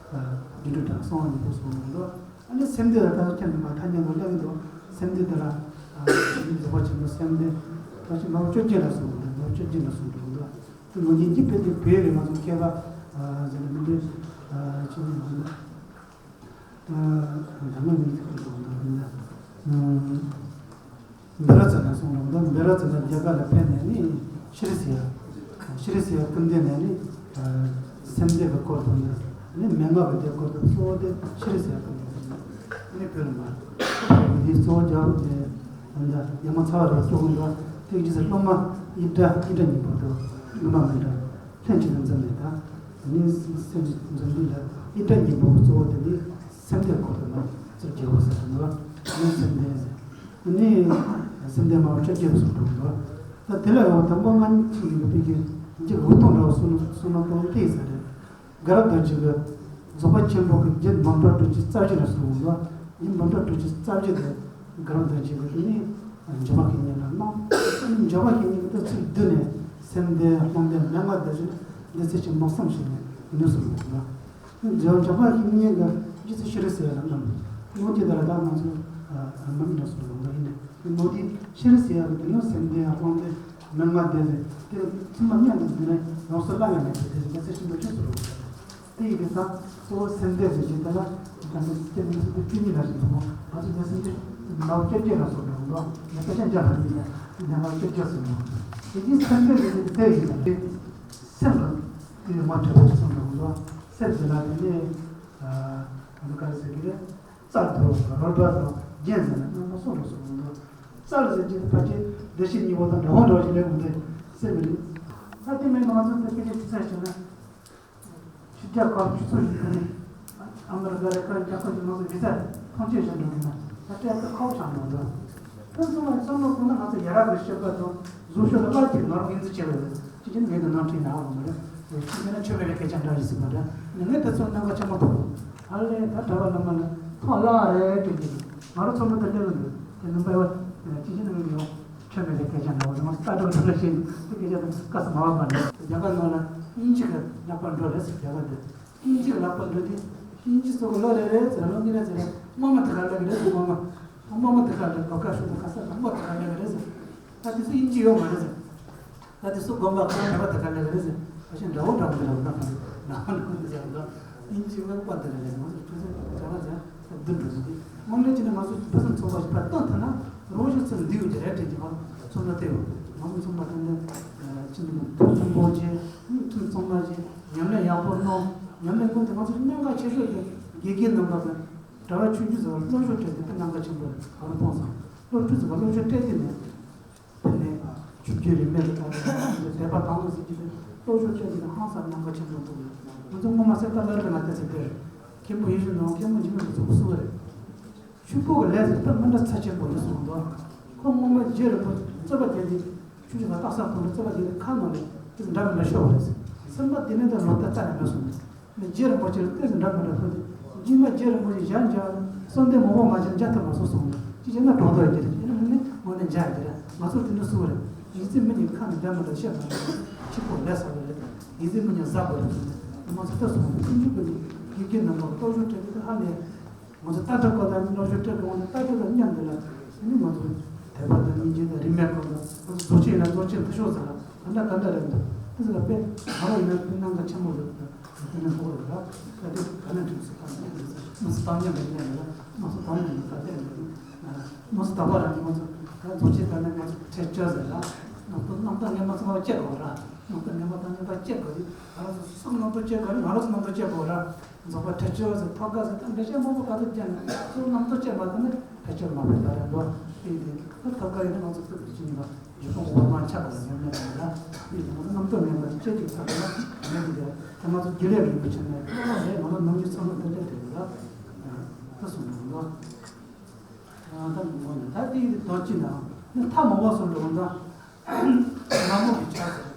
རྒྱུ་འབྲས་དང་གསང་བ་གཉིས་པོ་གསུངས་ཡོད་འདུག་ཨ་ནི་སེམས་སྡེ་ལ་ད་ཁྱེད་རྣམ་པ་ཐ་སྙད་ལ་གླེང་འདུག་སེམས་སྡེ་དེ་ལ། རྫོགས་པ་ཆེན་པོ་སེམས་སྡེ། ད་ཅི་མ་བཅོ་བརྒྱད་ལ་གསུངས་འདུག་མ་བཅོ་བརྒྱད་ལ་གསུངས་འདུག་དེ་ལོ་རྒྱུས་ཀྱི་དཔེ་དེ་བོད་རེད་ང་ཚོ་མཁས་པ། ཟེར་ནས་མི་འདུག་ཆེན་མོ་མི་འདུག་ད་ང་མི་ཚོ་གི་འདུག་འདུག་མི་འདུག་བཻ་རོ་ཙ་ན་གསུངས་རོགས་འདུག་བཻ་རོ་ཙ་ན་རྒྱ་གར་ལ་ཕེབས་ནས་ནི་ཤྲཱི་སི་ཡ། ཤྲཱི་སི་ཡ་ཀུན་ལྡན་ནས་ནི་སེམས་སྡེ་གི་སྐོར་དང་ནི་ནི་མན་ངག་གི་སྡེ་སྐོར་དང་གཙོ་བོ་དེ་ཤྲཱི་སི་ཡ་ཀུན་ལྡན་ནི་བོད་ལ་མ་འདི་གཙོ་བོ་རྒྱ་བོད་དེ་འདི་ཡ་མ་ཚ་བ་རེ་སྐྱོ་གི་འདུག་དེ་རྗེས་སུ་སློབ་མ་ཡིག་སྒྲ་ཡིག་སྒྲ་གཉིས་པོ་དང་སློབ་མ་མི་འདྲ་ལྷན་ཅིག་ཏུ་འཛོམས་ནས་ད་ནི་སེམས་འཛིན་འདི་ལ་ཡིག་སྒྲ་གཉིས་པོ་གཙོ་བོ་དེ་ནི་སེམས་སྡེ་སྐོར་དང་ནི་ཚུར་རྒྱལ་བོ་ཟེར་འདུག་ནི་སེམས་ལྡན་ཟེར། ནི། སེམས་ལྡན་མ་བ་བཅོ་བརྒྱད་སུ་འགྲོ་འདུག་ད་དེ་ལ་ཡང་དང་པོ་ང་ཚོ་ཡིན་པའི་གི་འཇིག་འུ་ཐོང་འདྲ་བ་སུ་ནོ་སུ་ནོ་གཏོང་ལྟས་ཟེར་རེད། དགའ་རབ་རྡོ་རྗེ་གི་རྫོགས་པ་ཆེན་པོ་གི་རྒྱུད་འབུམ་ཕྲག་དྲུག་ཅུ་རྩ་བཞི་ལ་སུ་འོང་འདུག་རྒྱུད་འབུམ་ཕྲག་དྲུག་ཅུ་རྩ་བཞི་དེ་དགའ་རབ་རྡོ་རྗེ་གི་ནི་འཇོམས་པ་མཁན་ཉིད་ལ་གནང་། འཇོམས་པ་མཁན་ཉིད་ཀྱི་ཚིག་བསྡུས་ནས་ སེམས་ལྡན་དཔུང་ལྡན་མན་ངག་ལྡན་ཟེར་འདི་ཚེ་ཞིག་མ་བསམ་ཞིག་ནས་ནུས་སུ་ལོག་ན། འཇམ་འཇམ་པ་ཞིག་ཉིད་ཀྱི་རྗེ་བཙུན་ཤྲཱི་ཟེར་ཡ་རྣམས་ལོ་ཀྱི་དར་དང་ང་ཚོ་མ་མི་འདྲ་སོང་ལོག་ན་ཡིན་ནས་ནོ་དེ་ཤྲཱི་ཟེར་ཡ་གི་དེ་ནི་སེམས་ལྡན་དཔུང་ལྡན་མན་ངག་ལྡན་ཟེར་དེ་ཚུལ་མ་ཉམས་ནས་འདི་ནས་ཡོངས་སུ་བླ་ན་མེད་པའི་དེ་འདི་ཚེ་ཞིག་མ་ཆོས་སུ་ལོག་ན། དེ་ཡི་གེ་ད་གཙོ་བོ་སེམས་ལྡན་ཟེར་གྱི་དེ་ལ་ད་ནི་སྐྱེ་མི་སྲིད་པའི་བཅུ་གཉིས་ལ་ཞིག་འདུག་ང་ཚོ་ནས་སེམས་ཅན་ནང་བཅོ་བརྒྱད་ལ་སོགས་པ་འདུག་ནས་དཔེ་ཆ་འཇམ་པ་ཡིན་ནས་ནས་ང་བཅོ་བརྒྱད་སོགས་འདུག་དེ་གྱིས་སེམས་ལྡན་ཟེར་གྱི་དེ་ཡིན་ནས་སེམས་ལ་དེ་མ་འཕྲད་པ་ཞིག་གསུངས་འདུག་སེམས་ཟེར་ན་དེ་ནི་ང་ཚོ་ག་རེ་ཟེར་གྱི་རེད། རྩལ་དུ་རོལ་པ་དང་རྒྱན་ཟེར་ན་རྣམ་པ་སོགས་འགྲོ་སོགས་འདུག་རྩལ་ཟེར་གྱི་ཕལ་ཆེར་བདེ་གཤེགས་སྙིང་པོ་དང་འདྲ་བོ་འདྲ་བོ་ཞིག་ལས་འོང་དེ་སེམས་རེད། ད་དེ་མིན་ང་ཚོ་དེ་སྐད་ཆ་ཅི་ཟེར་ཞེ་ན། ཕྱི་རྒྱལ་ཁག་སྤྱི་ཚོགས་ཡིན་ན་ཨ་མི་རི་ཀ་རེད་ཁ་རྒྱལ་ཁབ་ཀྱི་ནང་དུ་བི་ཟ་ཐོངས་མཆན་བཞག་འགྲོ་གི་ན་ད་ལྟའི་ཁག་ཆགས་འགྲོ་འདུག་དེ་ཚོ་ལ་བསམ་བློ་གཏོང་ན་ང་ཚོ་ཡ་རབས་ཀྱི་སྤྱོད་པ་དང་བཟོ་ཤོག་ལ་བླ་གཅིག་ནོར་ངོས་འཛིན་བྱེད་པ་ཡོད་ཅི་ཅི་ངས་དེ་ནང་ཁྲིད་ན་ཧ་གོ་མ་རེད། ཅི་ཟེར་ན་ཆོས་པའི་སྐད་ཆ་འདྲ་ཞིག་ཟེར་བ་འདྲ་ངས་དེ་ཚོ་གནད་འགག་ཆེན་པོ་ཐོག་ཨ་ལས་ད་གྲྭ་པ་བླ་མ་ལ་ཐོག་བླ་རེད་དྲན་གྱི་ང་རང་ཚོ་མི་དེ་སླེབས་འདུག་དེ་ནང་པའི་བ་ཅི་ཅི་ནང་ཡོད། ཁྱོད་མེད་པའི་སྐད་ཆ་འདྲ་བོ་རེད་མ་ས་འགྲོ་འགྲོ་ལ་ཤེས་དེ་སྐད་ཆ་དང་དཀའ་ས་མ་བབ་པ་འདྲ། རྒྱ་གར་ནང་ལ་དབྱིན་ཇི་གི་ལག་པར་འགྲོ་རེད་ཟེར། རྒྱ་གར་དེ་དབྱིན་ཇི་གི་ལག་པར་འགྲོ་དུས་དབྱིན་ཇི་ཚོ་གི་ལོ་རེ་རེ་ཟེར་ལོ་གཉིས་རེ་ཟེར་རྨོ་མོ་དེ་ག་ལ་གི་རེད་ཟེར། རྨོ་མོ་རྨོ་མོ་དེ་ག་རེད་གོ་ཁ་ཤོ་དེ་ག་ས་རྨོ་དེ་ག་ལ་གི་རེད་ཟེར། ད་དེ་ཚོ་དབྱིན་ཇི་ཡོད་མ་རེད་ཟེར། ད་དེ་ཚོ་དགོན་པ་ཁང་གྲྭ་པ་དེ་ག་ལ་གི་རེད་ཟེར། ཕ་ཤེས་འདྲ་བོ་འདྲ་བོ་འདྲ་བོ་འདྲ་བོ་འདྲ་བོ་ཟེར་ལ་དབྱིན་ཇི་གི་ལག་པར་དེ་ག་ལ་གི་རེད་ཟེར། ང་ཚོ་ཁྱོད་ཚོ་གྲྭ་པ་ཟེར། བདུན་འགྲོ་ཟིན་ཏེ། སྔོན་ལས་ཀྱི་ནི་ང་ཚོ་ཕུན་སུམ་ཚོགས་པ་ཞིག་ཕར་བཏང་ཐུབ་ན་རང་བཞིན་ཚུར་འདུས་ཡོད་ཀྱི་རེད་དྲན་གྱི་ང་ཚོ་ཚང་མ་བལྟས་ཡོད། ང་ཚོ་ཚང་མ་དེ་ནས་ཅི་ནི་ཐུགས་ཚིམ་པོ་བྱས་ཐུགས་ཚང་མ་བྱས་ཉམས་ལེན་ཡག་པོ་གནང་། ཉམས་ལེན་ཀུན་ཏུ་ང་ཚོ་གནད་འགག་ཆེ་ཤོས་དེ་དགེ་རྒན་རྣམ་པ་དང་གྲྭ་པ་ཆུང་ཆུང་ཚོ་ལ་སློབ་སྦྱོང་སྤྲད་དེ་དེ་གནད་འགག་ཆེན་པོ་རེད། ང་རང་མཐོང་སོང་། སློབ་ཕྲུག་ཚོ་ལ་སློབ་སྦྱོང་སྤྲད་དེ་ནས། དེ་ནས་ཆོས་བརྒྱུད་རིས་མེད་ཀྱི་ཐོག་ནས་དད་པ་དང་པོ་ཟེར་གྱི་དེ་སློབ་སྦྱོང་སྤྲད་ཀྱི་དེ་ཧང་སང་རྣམ་པ་ཆེན་པོ་འདུག་ང་ཚོ་སྔོན་མ་གསེར་རྟ་བླ་རི་ལ་བལྟས་ཚེ་དེར་མཁན་པོ་ཡིད་བཞིན་ནོར་བུ་མཁན་པོ་འཇིགས་མེད་ཀྱི་ཚོགས་སུ་རེད། ཆོས་སྐོར་གྱི་ལས་ཟེར་ཐབས་མི་འདྲ་ཚ་ཆེན་པོ་ཡོད་སོང་འདུག་ཁོ་སྔོན་མ་རྗེ་རིན་པོ་ཆེ་རྩོད་པ་དེ་དེ་ཆོས་ཀྱི་ལ་རྟགས་གསལ་ཐོག་ནས་རྩོད་པ་དེ་དེ་ཁ་ནང་ནས་དེ་འདྲ་མི་འདྲ་ཤོར་བ་རེད། སེམས་པ་དེ་ནས་ད་ལོ་ལྟར་རྩ་ནས་མེད་སོང་། ནས་རྗེ་རིན་པོ་ཆེ་ལ་ལྟོས་ཟིན་འདྲ་མི་འདྲ་ཐོས་ཏེ། རྗེས་མ་རྗེ་རིན་པོ་ཆེ་ཞལ་མཇལ་བསམ་གཏན་མང་པོ་མ་བྱས་མཇལ་ཐུབ་མ་སོང་གསུངས་ནས་ཅི་བྱས་ན་གྲོགས་མདོག་ཡོད་ཀྱི་རེད། ཡིན་ན་མིན་ནི་ངོ་ནས་མཇལ་ཡོད་ཀྱི་རེད། ང་ཚོར་དེ་འདྲ་སུ་རེད། ཡིད་ཚིམ་མི་གཉིས་ཁ་ནས་འདྲ་མི་འདྲ་བཤད་མ་རེད། ཕྱི་པོ་ལས་ས་རེད། ཡིད་ཚིམ་མི་གཉིས་ཟ་དགོས་རེད་ཟེར་ནས་ང་ཚོ་ལྟ་སོང་ནས་ཀུན་སྤྱོད་ཀུན་ནས་དགེ་རྒན་རྣམ་པ་གཏོར་བཤིག་སྤྲད་དེ་ཧ་ལས། ང་ཚོ་ལྟ་གྲུབ་སྐོར་དང་སློབ་སྦྱོང་སྤྲད་དགོས་ང་ཚོ་ལྟ་གྲུབ་དང་མཉམ་དུ་ལ་ནི་ང་ཚོ་དད་པ་དང་སྙིང་རྗེ་དང་རིས་མེད་སྐོར་དང་ང་ཚོ་རྫོགས་ཆེན་ཡིན་ན་རྫོགས་ཆེན་མཐུ་ཤོག་ཟེར་ལ་ག་འདྲ་ག་འདྲ་རེད་འདུག་དེ་ཚོ་ལ་དཔེ་ང་རང་ཡིན་ན་དཔེ་གནད་འགག་ཆེན་པོ་རེད་འདུག་དེ་ནས་ཧོ་རེད་ལ་ད་དེ་ག་ནས་འགྲིག་སུ་ག་ནས་འགྲིག་སུ་ང་ཚོ་བཏང་སྙོམས་རེད་ཉན་རེད་ལ་ང་ཚོ་བཏང་སྙོམས་རེད་ད་དེ་རེད་ང་ཚོ་ད་བར་ང་ཚོ་ད་རྫོགས་ཆེན་ད་ནས་ང་ཚོ་ཁྲེལ་ཆོད་ཟེར་ལ་ང་ཚོ་རྣམ་དག་ངས་མ་ཚོ་ང་བཅད་དགོས་ར་རྣམ་དག་ངས་མ་ད་ངས་ད་བཅད་དགོས་རེད་ང་རང་ཚོ་སུ་རྣམ་དག་བཅད་དགོས་རེད་ང་རང་ཚོ་རྣམ་དག་བཅད་དགོས་ར། རྫོགས་པ་ཁྲེལ་ཆོད་ཟེར་ཐོབ་དཀའ་ཟེར་ད་འགྲེལ་བཤད་མང་པོ་ག་ཚོད་བརྒྱབ་ནས་ཚུར་རྣམ་རྟོག་སྐྱེས་པ་དེ་ནི་ཁྲེལ་ཆོད་མ་ཕེབས་པ་རེད་འདུག་དེ་ཡིན་དུས་ད་ཐོབ་དཀའ་ཡིན་ན་ང་ཚོ་ཚུར་དུ་ཕྱིན་པ་ཡུལ་ཕུང་འོད་དཔག་ཆགས་པ་ལ་ཉམས་ལེན་དང་ལ་དེ་ཡིན་ང་ཚོ་རྣམ་རྟོག་མེད་པར་སྐྱེ་གཅིག་ཚར་བ་ལ་ཉམས་ལེན་དེ་ད་ང་ཚོ་དགེ་ལེགས་རིན་པོ་ཆེ་ནས་ལས་ང་ཚོ་ནམ་རྒྱུན་ཚང་མ་འདི་འདྲ་དེ་རེད་ལ་ད་གསུངས་འདུག་ད་ངོ་ནས་ད་དེ་ཡིན་དུས་དོན་གཅིག་ནའང་ནི་ཐ་མ་བ་སོང་འགྲོ་འདུག་ང་མོ་གི་ཆ་ཟེར།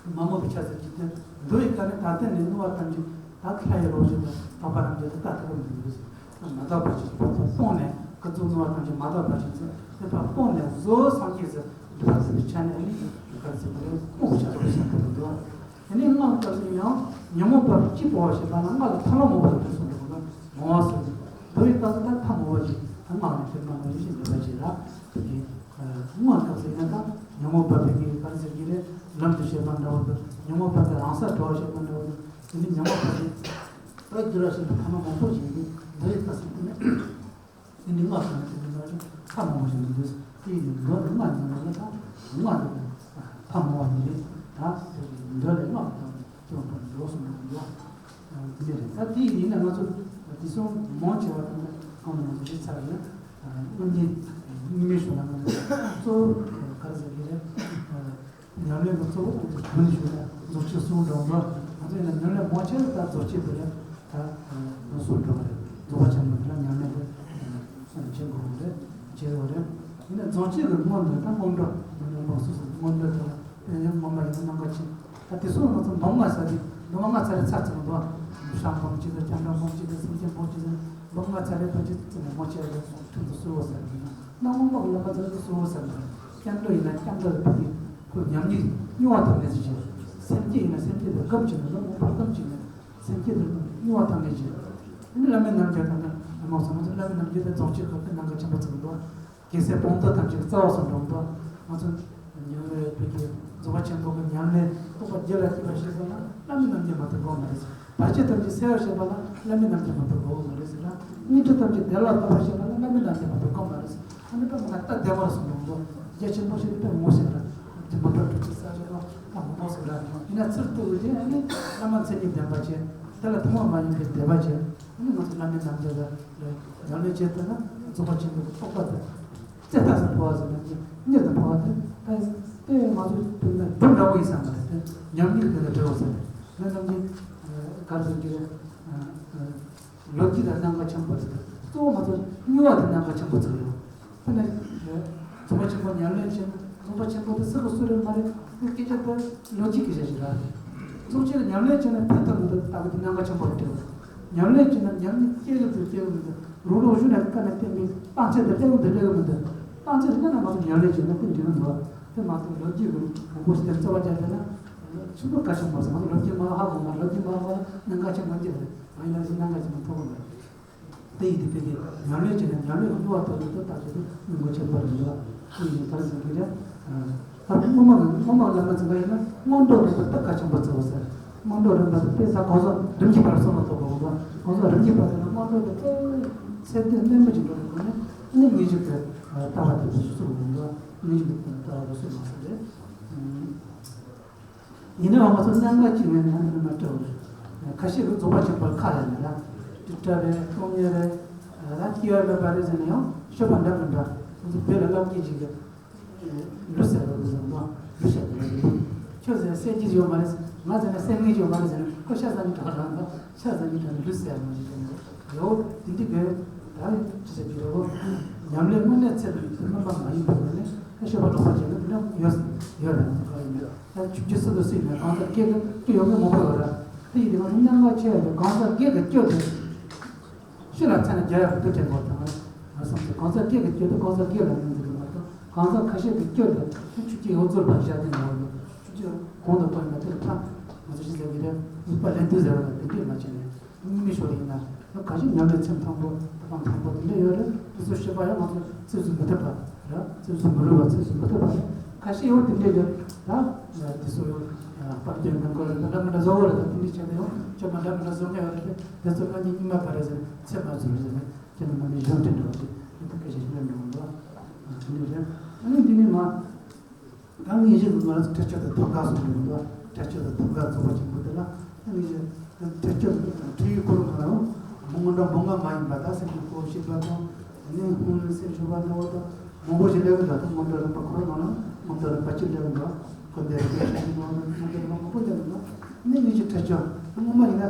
མ་རྨོངས་པའི་ཆ་ཟེར་གྱི་དེ་མདོ་ཡི་བཀའ་ནི་ད་ལྟ་ནས་སྣང་བ་ཐམས་ཅད་ད་ལྷ་ཡི་རང་བཞིན་དང་འཕགས་པ་རྣམས་ཀྱི་ལྟ་ཐུབ་པ་མི་འདུག་མ་དག་པ་ཅིག་སྤོང་ནས་ཀུན་རྫོབ་སྣང་བ་ཐམས་ཅད་མ་དག་པ་ཅིག་ཚེ་དེ་ཕར་སྤོང་ནས་གཟོད་སངས་རྒྱས་སུ་འགྲུབ་པར་བྱེད་པའི་ཆ་ནས་ནི་བཀའ་ཟེར་བ་རེད། སྤོང་བྱ་དགོས་ཟེར་བ་འདུག་དེ་ནས་སྔགས་སྐབས་སུ་ཡང་ཉོན་མོངས་པ་གཅིག་སྤོང་བ་ཞེས་པ་ལ་སྔགས་ལ་ཐ་མ་མང་པོ་ཡོད་པར་གསུངས་འདུག་ལ་མང་བ་ཟེར་ནས་མདོ་ཡི་བཀའ་སུ་ད་ཐ་མ་བ་ཞིག་སྔགས་ནས་ཐོས་མ་ནོར་ཡིད་བཞིན་ལེགས་པར་བྱེད་ལ་དེ་སྔགས་སྐབས་སུ་ཡིན་ན་ད་ཉོན་མོངས་པ་ཕེབས་ཀྱི་ཡོད་པར་ཟེར་གྱི་རེད། ལམ་དུ་བྱེད་པ་འདྲ་བོ་དང་ཉོན་མོངས་པ་དེ་རང་སར་གྲོལ་བར་བྱེད་པ་འདྲ་བོ་དང་དེ་ནི་ཉོན་མོངས་པ་དེ་ད་འགྱུར་བ་ཞིག་ལ་ཐ་མ་མང་པོ་ཞིག་ཡིན་འདི་ཡི་ཐ་སྲིད་དེ་ནི་དེ་ནི་སྔགས་ཀྱི་ནི་དེ་ནི་ལ་ཐ་མ་མང་ཞིག་མི་འདུག་དེ་ཡི་མདོ་ནི་སྔགས་ཡིན་ནོ་ལ་ད་སྔགས་ནི་ཐ་མ་བ་ཡིན་རེད། ད་དེ་མདོ་ལས་སྔགས་དང་སྐྱོང་བར་འགྲོ་གསུངས་པ་ཡིན་ལ། དེ་རེད། ད་དེ་ཡིན་ན་ང་ཚོ་དེ་སོང་མང་ཆེ་བ་དང་གང་ནས་ང་ཚོ་ཞིབ་ཚགས་ཡིན་ན་དངོས་གནས་དངོས་མེད་བྱུང་ན་ང་ཚོ་གཙོ་བོ་ག་རེ་ཟེར་གྱི་རེད། ཉམས་ལེན་གྱི་གཙོ་བོ་དེ་གོ་ནས་བྱུང་ན་རྫོགས་ཆེན་གསུམ་འགྲོ་འགྲོ་ང་ཚོ་ཡིན་ན་ཉམས་ལེན་མང་ཆེ་ལ་ད་རྫོགས་ཆེན་དེ་རེད། ད་ལོ་སོ་འགྲོ་བ་རེད། རྫོགས་པ་ཆེན་པོ་དེ་ལ་ཉམས་ལེན་དེ་བྱེད་དགོས་པ་རེད། བྱེད་དགོས་རེད། ཡིན་ན་རྫོགས་ཆེན་གྱི་སྔོན་དུ་ད་སྔོན་འགྲོ་སྔོན་འགྲོ་སོ་སོ་སྔོན་འགྲོ་དེ་ལ། དེ་ཡང་སྔོན་མ་ཡིན་ན་སྣང་ག་ཆེ། ད་དེ་སོང་ང་ཚོ་འབུམ་ལྔ་ཚར་ཏེ་འབུམ་ལྔ་ཚར་རེ་ཚར་ཚར་འདུག་ཤམ་འབུམ་གཅིག་དང་སྐྱབས་འགྲོ་འབུམ་གཅིག་དང་སེམས་བསྐྱེད་འབུམ་གཅིག་དང་འབུམ་ལྔ་ཚར་རེ་ཕལ་ཆེར་ཚར་ནས་འབུམ་གཅིག་རེ་ཐུན་དུ་གསོལ་བ་ཟེར་གྱི་ཡིན། སྣང་བ་མ་ལ་ལ་ཚར་དུ་གསོལ་བ་ཟེར་གྱི་ཡིན། སྐྱབས་འགྲོ་ཡིན་ན་སྐྱབས་འགྲོ་ཕུལ་གྱི་ ཁོ་ཉམས་ཉིད་མྱོང་བ་ཐམས་ཅད་ཀྱི་སེམས་བསྐྱེད་ཡིན་ན་སེམས་བསྐྱེད་དེ་སྐབས་གཅིག་ནས་ལ་མངོན་པར་སྐབས་གཅིག་ནས་སེམས་བསྐྱེད་དེ་མྱོང་བ་ཐམས་ཅད་ཀྱི། ཨ་ནི་བླ་མའི་རྣམ་འགྱུར་དང་ནི་མང་སོང་ཙང་བླ་མའི་རྣམ་འགྱུར་དེ་རྫོགས་ཆེན་སྐབས་དེ་ནམ་མཁའ་ཆེན་པོ་ཚུགས་འདུག་རྒྱལ་སྲས་སྤངས་རྟོགས་ཐམས་ཅད་ཀྱི་རྩ་བ་སུ་འགྲོ་འདུག་ང་ཚོ་ཉམས་ལེན་བོད་ཀྱི་རྫོགས་པ་ཆེན་པོ་གི་ཉམས་ལེན་རྟོགས་པ་རྒྱུད་ལ་སྐྱེས་པ་ཞིག་ཡིན་ན་བླ་མའི་རྣམ་འགྱུར་མ་ཐུབ་དགོས་མ་རེད། བར་ཆད་ཐམས་ཅད་སེལ་བར་བྱེད་པ་ལ་བླ་མའི་རྣམ་འགྱུར་མ་ཐུབ་དགོས་མ་རེད་ཟེར་ན། སྙིགས་དྲི་ཐམས་ཅད་བདེ་བླག་བཏབ་པར་བྱེད་པ་ལ་བླ་མའི་རྣམ་འགྱུར་མ་ཐུབ་དགོས་མ་རེད་ཟེར། ཨ་ནི་ད་མ་ད་བདེ་བར་སོང་ལུང་དུ་རྒྱ་ཆེན་པོ་ཞིག་དཔེ་ངོ་ཤེས་ར་དེ་མ་འགྲོ་གྲུབ་ཀྱི་ས་ཆ་ལ་ད་མང་པོ་ཟེར་ར་ཡིན་ན་ཚུར་བཏུག་རྗེས་ཨ་ནི་བླ་མ་མཚན་ཉིད་ལྡན་པ་བྱས་དེ་ལ་ཐོག་མ་མ་ཡིན་པའི་དད་པ་བྱས་ཨ་ནི་ང་ཚོ་བླ་མའི་རྣམ་འགྱུར་ལ་ཉམས་ལེན་བྱས་ཐུབ་ན་རྫོགས་པ་ཆེན་པོའི་རྟོགས་པ་དང་རྩེ་ཐག་ཟེར་འཕོ་བ་ཟེར་ན་གཉེར་དུ་འཕོ་བ་དེ་ད་དཔེ་ང་ཚོ་དཔེར་ན་འབྲུ་འདྲ་བོ་ཡིན་ས་མ་རེད་དེ་ཉམས་ལེན་དེ་ལ་འབྲེལ་བ་ཟེར་ང་རྣམས་ཀྱི་ག་རེ་ཟེར་གྱི་རེད། ལོ་རྒྱུས་ལ་རྣམ་པ་ཆེན་པོ་དེ་གཙོ་བོ་མ་གཏོགས་སྨྱོ་བ་དེ་རྣམ་པ་ཆེན་པོ་ཚུགས་ཡོད། དེ་ནས་རྫོགས་པ་ཆེན་པོ་ཉམས་ལེན་བྱས་ན་རྫོགས་པ་ཆེན་པོ་དེ་སུ་གི་སུ་རེད་མ་རེད་དེ་སྐད་ཆ་དེ་ལོ་རྒྱུས་སྐད་ཆ་ཞིག་རེད། རྫོགས་ཆེན་ལ་ཉམས་ལེན་བྱས་ན་ཕན་ཐོགས་མི་འདུག་ལྟ་བུ་དེ་རྣམ་པ་ཆེན་པོ་རེད་དྲན། ཉམས་ལེན་བྱས་ན་ཉམས་ཉིད་སྐྱེ་གི་འདུག་སྐྱེ་གི་མི་འདུག་རུ་རུ་གཞུ་ནས་ཀ་ནས་བསྟན་པའི་བཏང་ཚད་དེ་སླེབས་གི་འདུག་སླེབས་གི་མི་འདུག་བཏང་ཚད་དེ་སླེབས་ན་ང་ཚོ་ཉམས་ལེན་བྱས་ན་དེ་འགྲིག་གི་འདུག་དེ་མ་གཏོགས་ལོ་རྒྱུས་ཀྱི་མང་པོ་ཞིག་དེ་རྩོད་པ་བརྒྱབ་བསྡད་ན་ཆུ་ཚོད་ཁ་ཤས་མ་སོང་ང་ཚོ་ལོ་རྒྱུས་མ་ཧ་གོ་མ་ལོ་རྒྱུས་མ་ཧ་གོ་ན་གནད་འགག་ཆེན་པོ་འདི་རེད། ང་ཡིན་ན་ཞིག་གནད་འགག་ཆེན་པོ་མཐོང་གི་མ་རེད། དེ་ཡིན་དུས་དཔེ་དེ་ཉམས་ལེན་བྱས་ན་ཉམས་ལེན་གྱི་སྨྱོ་བ་ཐོབ་ཡོད་དུ་བརྟག་དཔྱད་དེ་སྨྱོ་མཁན་ཆེན་པོ་རེད་འདུག་ཨ་ནི་ག་རེ་ཟེར་གྱི་རེད། ད་སྔོན་མ་གི་སྔོན་མ་བླ་མ་ཚོ་ལ་ཡིན་ན་སྔོན་འགྲོ་རིམ་པ་ད་གལ་ཆེན་པོ་བརྩི་བ་ཟེར། སྔོན་འགྲོ་རིམ་པ་དེ་དཔེ་ད་གོང་ས་རིམ་གྱིས་བར་གསུམ་ལ་གཏོགས་པ་གོང་ས་རིམ་གྱིས་བར་དེ་ན་སྔོན་འགྲོ་དེ་དཔེ་ཚད་ལྡན་རྣོན་པོ་ཅིག་འགྲོ་དགོས་ནས་ཨ་ནི་དངོས་གཞི་གི་ལྟ་བ་དེ་ཚོ་ཚུགས་མི་འདུག་དངོས་གཞི་གི་ལྟ་བ་དེ་ཚོ་མ་ཟེར་རེད། ཡིན་ནའང་ང་ཚོ་གནད་འགག་ཅིག་ནས་ནམ་རྒྱུན་མ་སྤྲད་པ་རེད། ཁ་ཤས་ཀྱིས་རྫོགས་པ་ཆེན་པོར་ཁ་ལ་ནས་ལ། སྒྲིབ་སྐྲག་རེད་སྟོང་ཉིད་རེད། ལ་སྐྱེ་བ་མེད་པ་རེད་ཟེར་ན་ཡང་སྤྱོད་པ་འདྲ་མི་འདྲ་ང་ཚོ་བོད་ལ་བླ་སྐད་ཅིག་གིས་ལུས་ཟེར་བ་རེད་ཟེར་ནོ། ལུས་ཟེར་བ་རེད། ཁྱོད་ཟེར་ན་སེམས་ཀྱི་ཡོད་མ་རེད། ང་ཟེར་ན་སེམས་ངེས་ཡོད་མ་རེད་ཟེར་ན་ཁོ་ཤ་ཟ་ནི་དྲག་རང་དང་ཤ་ཟ་ནི་དྲག་ལུས་ཟེར་མ་ཞིག་དེ་ནས་ཡོད་དེ་འདི་གས་ད་ཅི་ཟེར་གྱི་རེད་བོ། ཉམས་ལེན་དངོས་གནས་ཚད་ལ་ཡོད་དེ་སྨོན་པ་མ་ཡིན་པ་ཡོད་ནས་ཤོད་པ་ལོག་པ་བྱས་ན་འདི་འདྲ་ཡོད་ཡོད་རེད་ང་ཚོ་ག་ཡིན་ན། ད་ཆུ་རྒྱུ་སུ་དང་སུ་ཡིན་ན་གང་ལྟར་སྐད་ཀྱི་སྐད་ཡོང་གི་མང་པོ་ཡོད་ར། དེ་ཡིན་དུས་ང་ཚོ་གནད་འགག་ཆེ་བ་དེ་གང་ལྟར་སྐད་ཀྱི་སྐྱོ་དེ་ཤི་ལ་ཚ་ན་རྒྱ་ཡག་གི་དུ་དྲན་པོ་དང་ང་སོང་ཚེ་གང་ལྟར་སྐད་ཀྱི་སྐྱོ་དེ་གང་ལྟར་སྐད་ལ་ཡོང་གི་མ་གཏོགས་གང་ལྟར་ཁ་ཤས་ཀྱི་སྐྱོ་དེ་ཆུ་སྐྱེ་འོ་ཚོར་བ་བཞག་དེ་ནང་ལ་ཆུ་སྐྱེ་གོང་དུ་འཕར་ན་དེར་ཕ་ང་ཚོ་ཤི་ཟེར་གི་རེད། ཡིད་པ་ལན་དུ་ཟེར་བ་ལ་དེ་འདྲས་མ་བྱས་ནས། གཉིས་མི་ཤོར་ཡིན་ན། ཁ་ཤས་ཉམས་ལེན་ཚད་མཐོན་པོ་ཏོག་ཙམ་མཐོན་པོ་དེ་འདྲ་ཡོད་རེད། དེ་ཚོ་ཤེས་པ་ཡང་ང་ཚོ་ཚིགས་སུ་མི་ཐུབ་པ་རེད། ཚིགས་སུ་མི་རུང་བ་ཚིགས་སུ་མི་ཐུབ་པ་རེད། ཁ་ཤས་ཡོད་དེ་འདྲ་ཡོད་རེད། དེ་ཚོ་ཡང་དཔལ་ལྡན་མི་འགོར་རེད། འདྲ་མི་འདྲ་བཟོ་བོ་རེད། དེ་འདྲ་བྱས་ན་ཡང་སྤྱོད་པ་འདྲ་མི་འདྲ་བཟོ་མཁན་ཡོད་རེད། དེ་ཚོ་ང་གཉིས་གཉིས་མ་པ་རེད་ཟེར་ཚད་མ་ཚོར་ཟེར་ནས་ཁྱེད་རྣམ་པ་ནས་གཞུང་དྲིན་འགྲོ་བ་དེ་མི་ཐུབ་སྐད་ཆ་ཞིག་སླེབས་འགྲོ་འདུག་དེ་འདྲ་རེད། ཨ་ནི་འདི་ནས་མ། ད་ངེས་ཤེས་ཀྱི་ང་རང་ཚོ་ཁྲེགས་ཆོད་དང་ཐོབ་དཀའ་གསུམ་ཡོད་འདུག་ཁྲེགས་ཆོད་དང་ཐོབ་དཀའ་རྫོགས་པ་ཆེན་པོ་དེ་ལ་ངེས་ཤེས་ཁྲེགས་ཆོད་ཀྱི་ཁྲིད་ཡིག་ཁོ་རང་ང་རང་མི་སྔོན་འགྲོ་མི་སྔ་མ་ཡིན་པ་དང་སེམས་ཀྱི་སྒོ་ཕྱེ་བ་དང་ནི་ཧུང་ལུས་སེམས་ཞུ་བ་འདྲ་བོ་དང་མང་པོ་ཞིག་སླེབས་ཀྱི་འདུག་ད་སྔོན་འགྲོ་རིམ་པ་ཁོ་རང་ང་རང་སྔོན་འགྲོ་རིམ་པ་གཅིག་སླེབས་ཀྱི་འདུག་ཁོ་འདི་རིག་པའི་ཤེས་ཀྱི་ནང་ལ་སྔོན་འགྲོ་རིམ་པ་མང་པོ་སླེབས་ཀྱི་འདུག་ནི་ངེས་ཤེས་ཁྲེགས་ཆོད་སྔོན་མ་ཡིན་ན།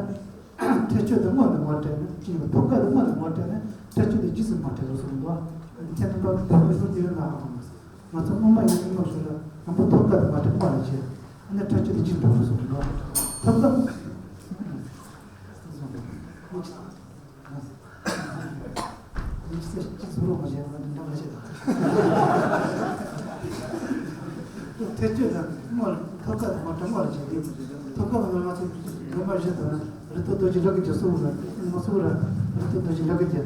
ཁྲེགས་ཆོད་དུ་སྔོན་དུ་ངོ་སྤྲད་ནས་ཅི་ཡང་ཐོབ་དཀའ་དུ་སྔོན་དུ་ངོ་སྤྲད་ནས་ཁྲེགས་ཆོད་དུ་རྗེས་སུ་མ་སྤྲད་རོགས་གསུངས་འདུག་ཁྱེད་རྣམ་པ་བོད་པའི་སྲོལ་འདི་ཡོད་ན་ཧ་གོ་མ་སོང་། ང་ཚོ་སྔོན་མ་ཡང་སྔོན་མ་ཞུ་ལ་དང་པོ་ཐོབ་དཀའ་དུ་མ་སྤྲད་པ་ལ་བྱེད། ཨ་ནི་ཁྲེགས་ཆོད་དུ་རྗེས་འགྲོ་རོགས་གསུངས་འདུག་ཐོབ་དཀའ། ཁྲེགས་ཆོད་དང་སྔོན་ཐོབ་དཀའ་དུ་མ་སྤྲད་པ་ལ་བྱེད། ཐོབ་དཀའ་བ་ང་ཚོ་དགོན་པ་བཞི་དང་རི་ཐོག་རྡོ་རྗེ་ལག་གི་རྒྱུ་སུ་ར་མ་སུ་ར་རི་ཐོག་རྡོ་རྗེ་ལག་གི་རྒྱུ།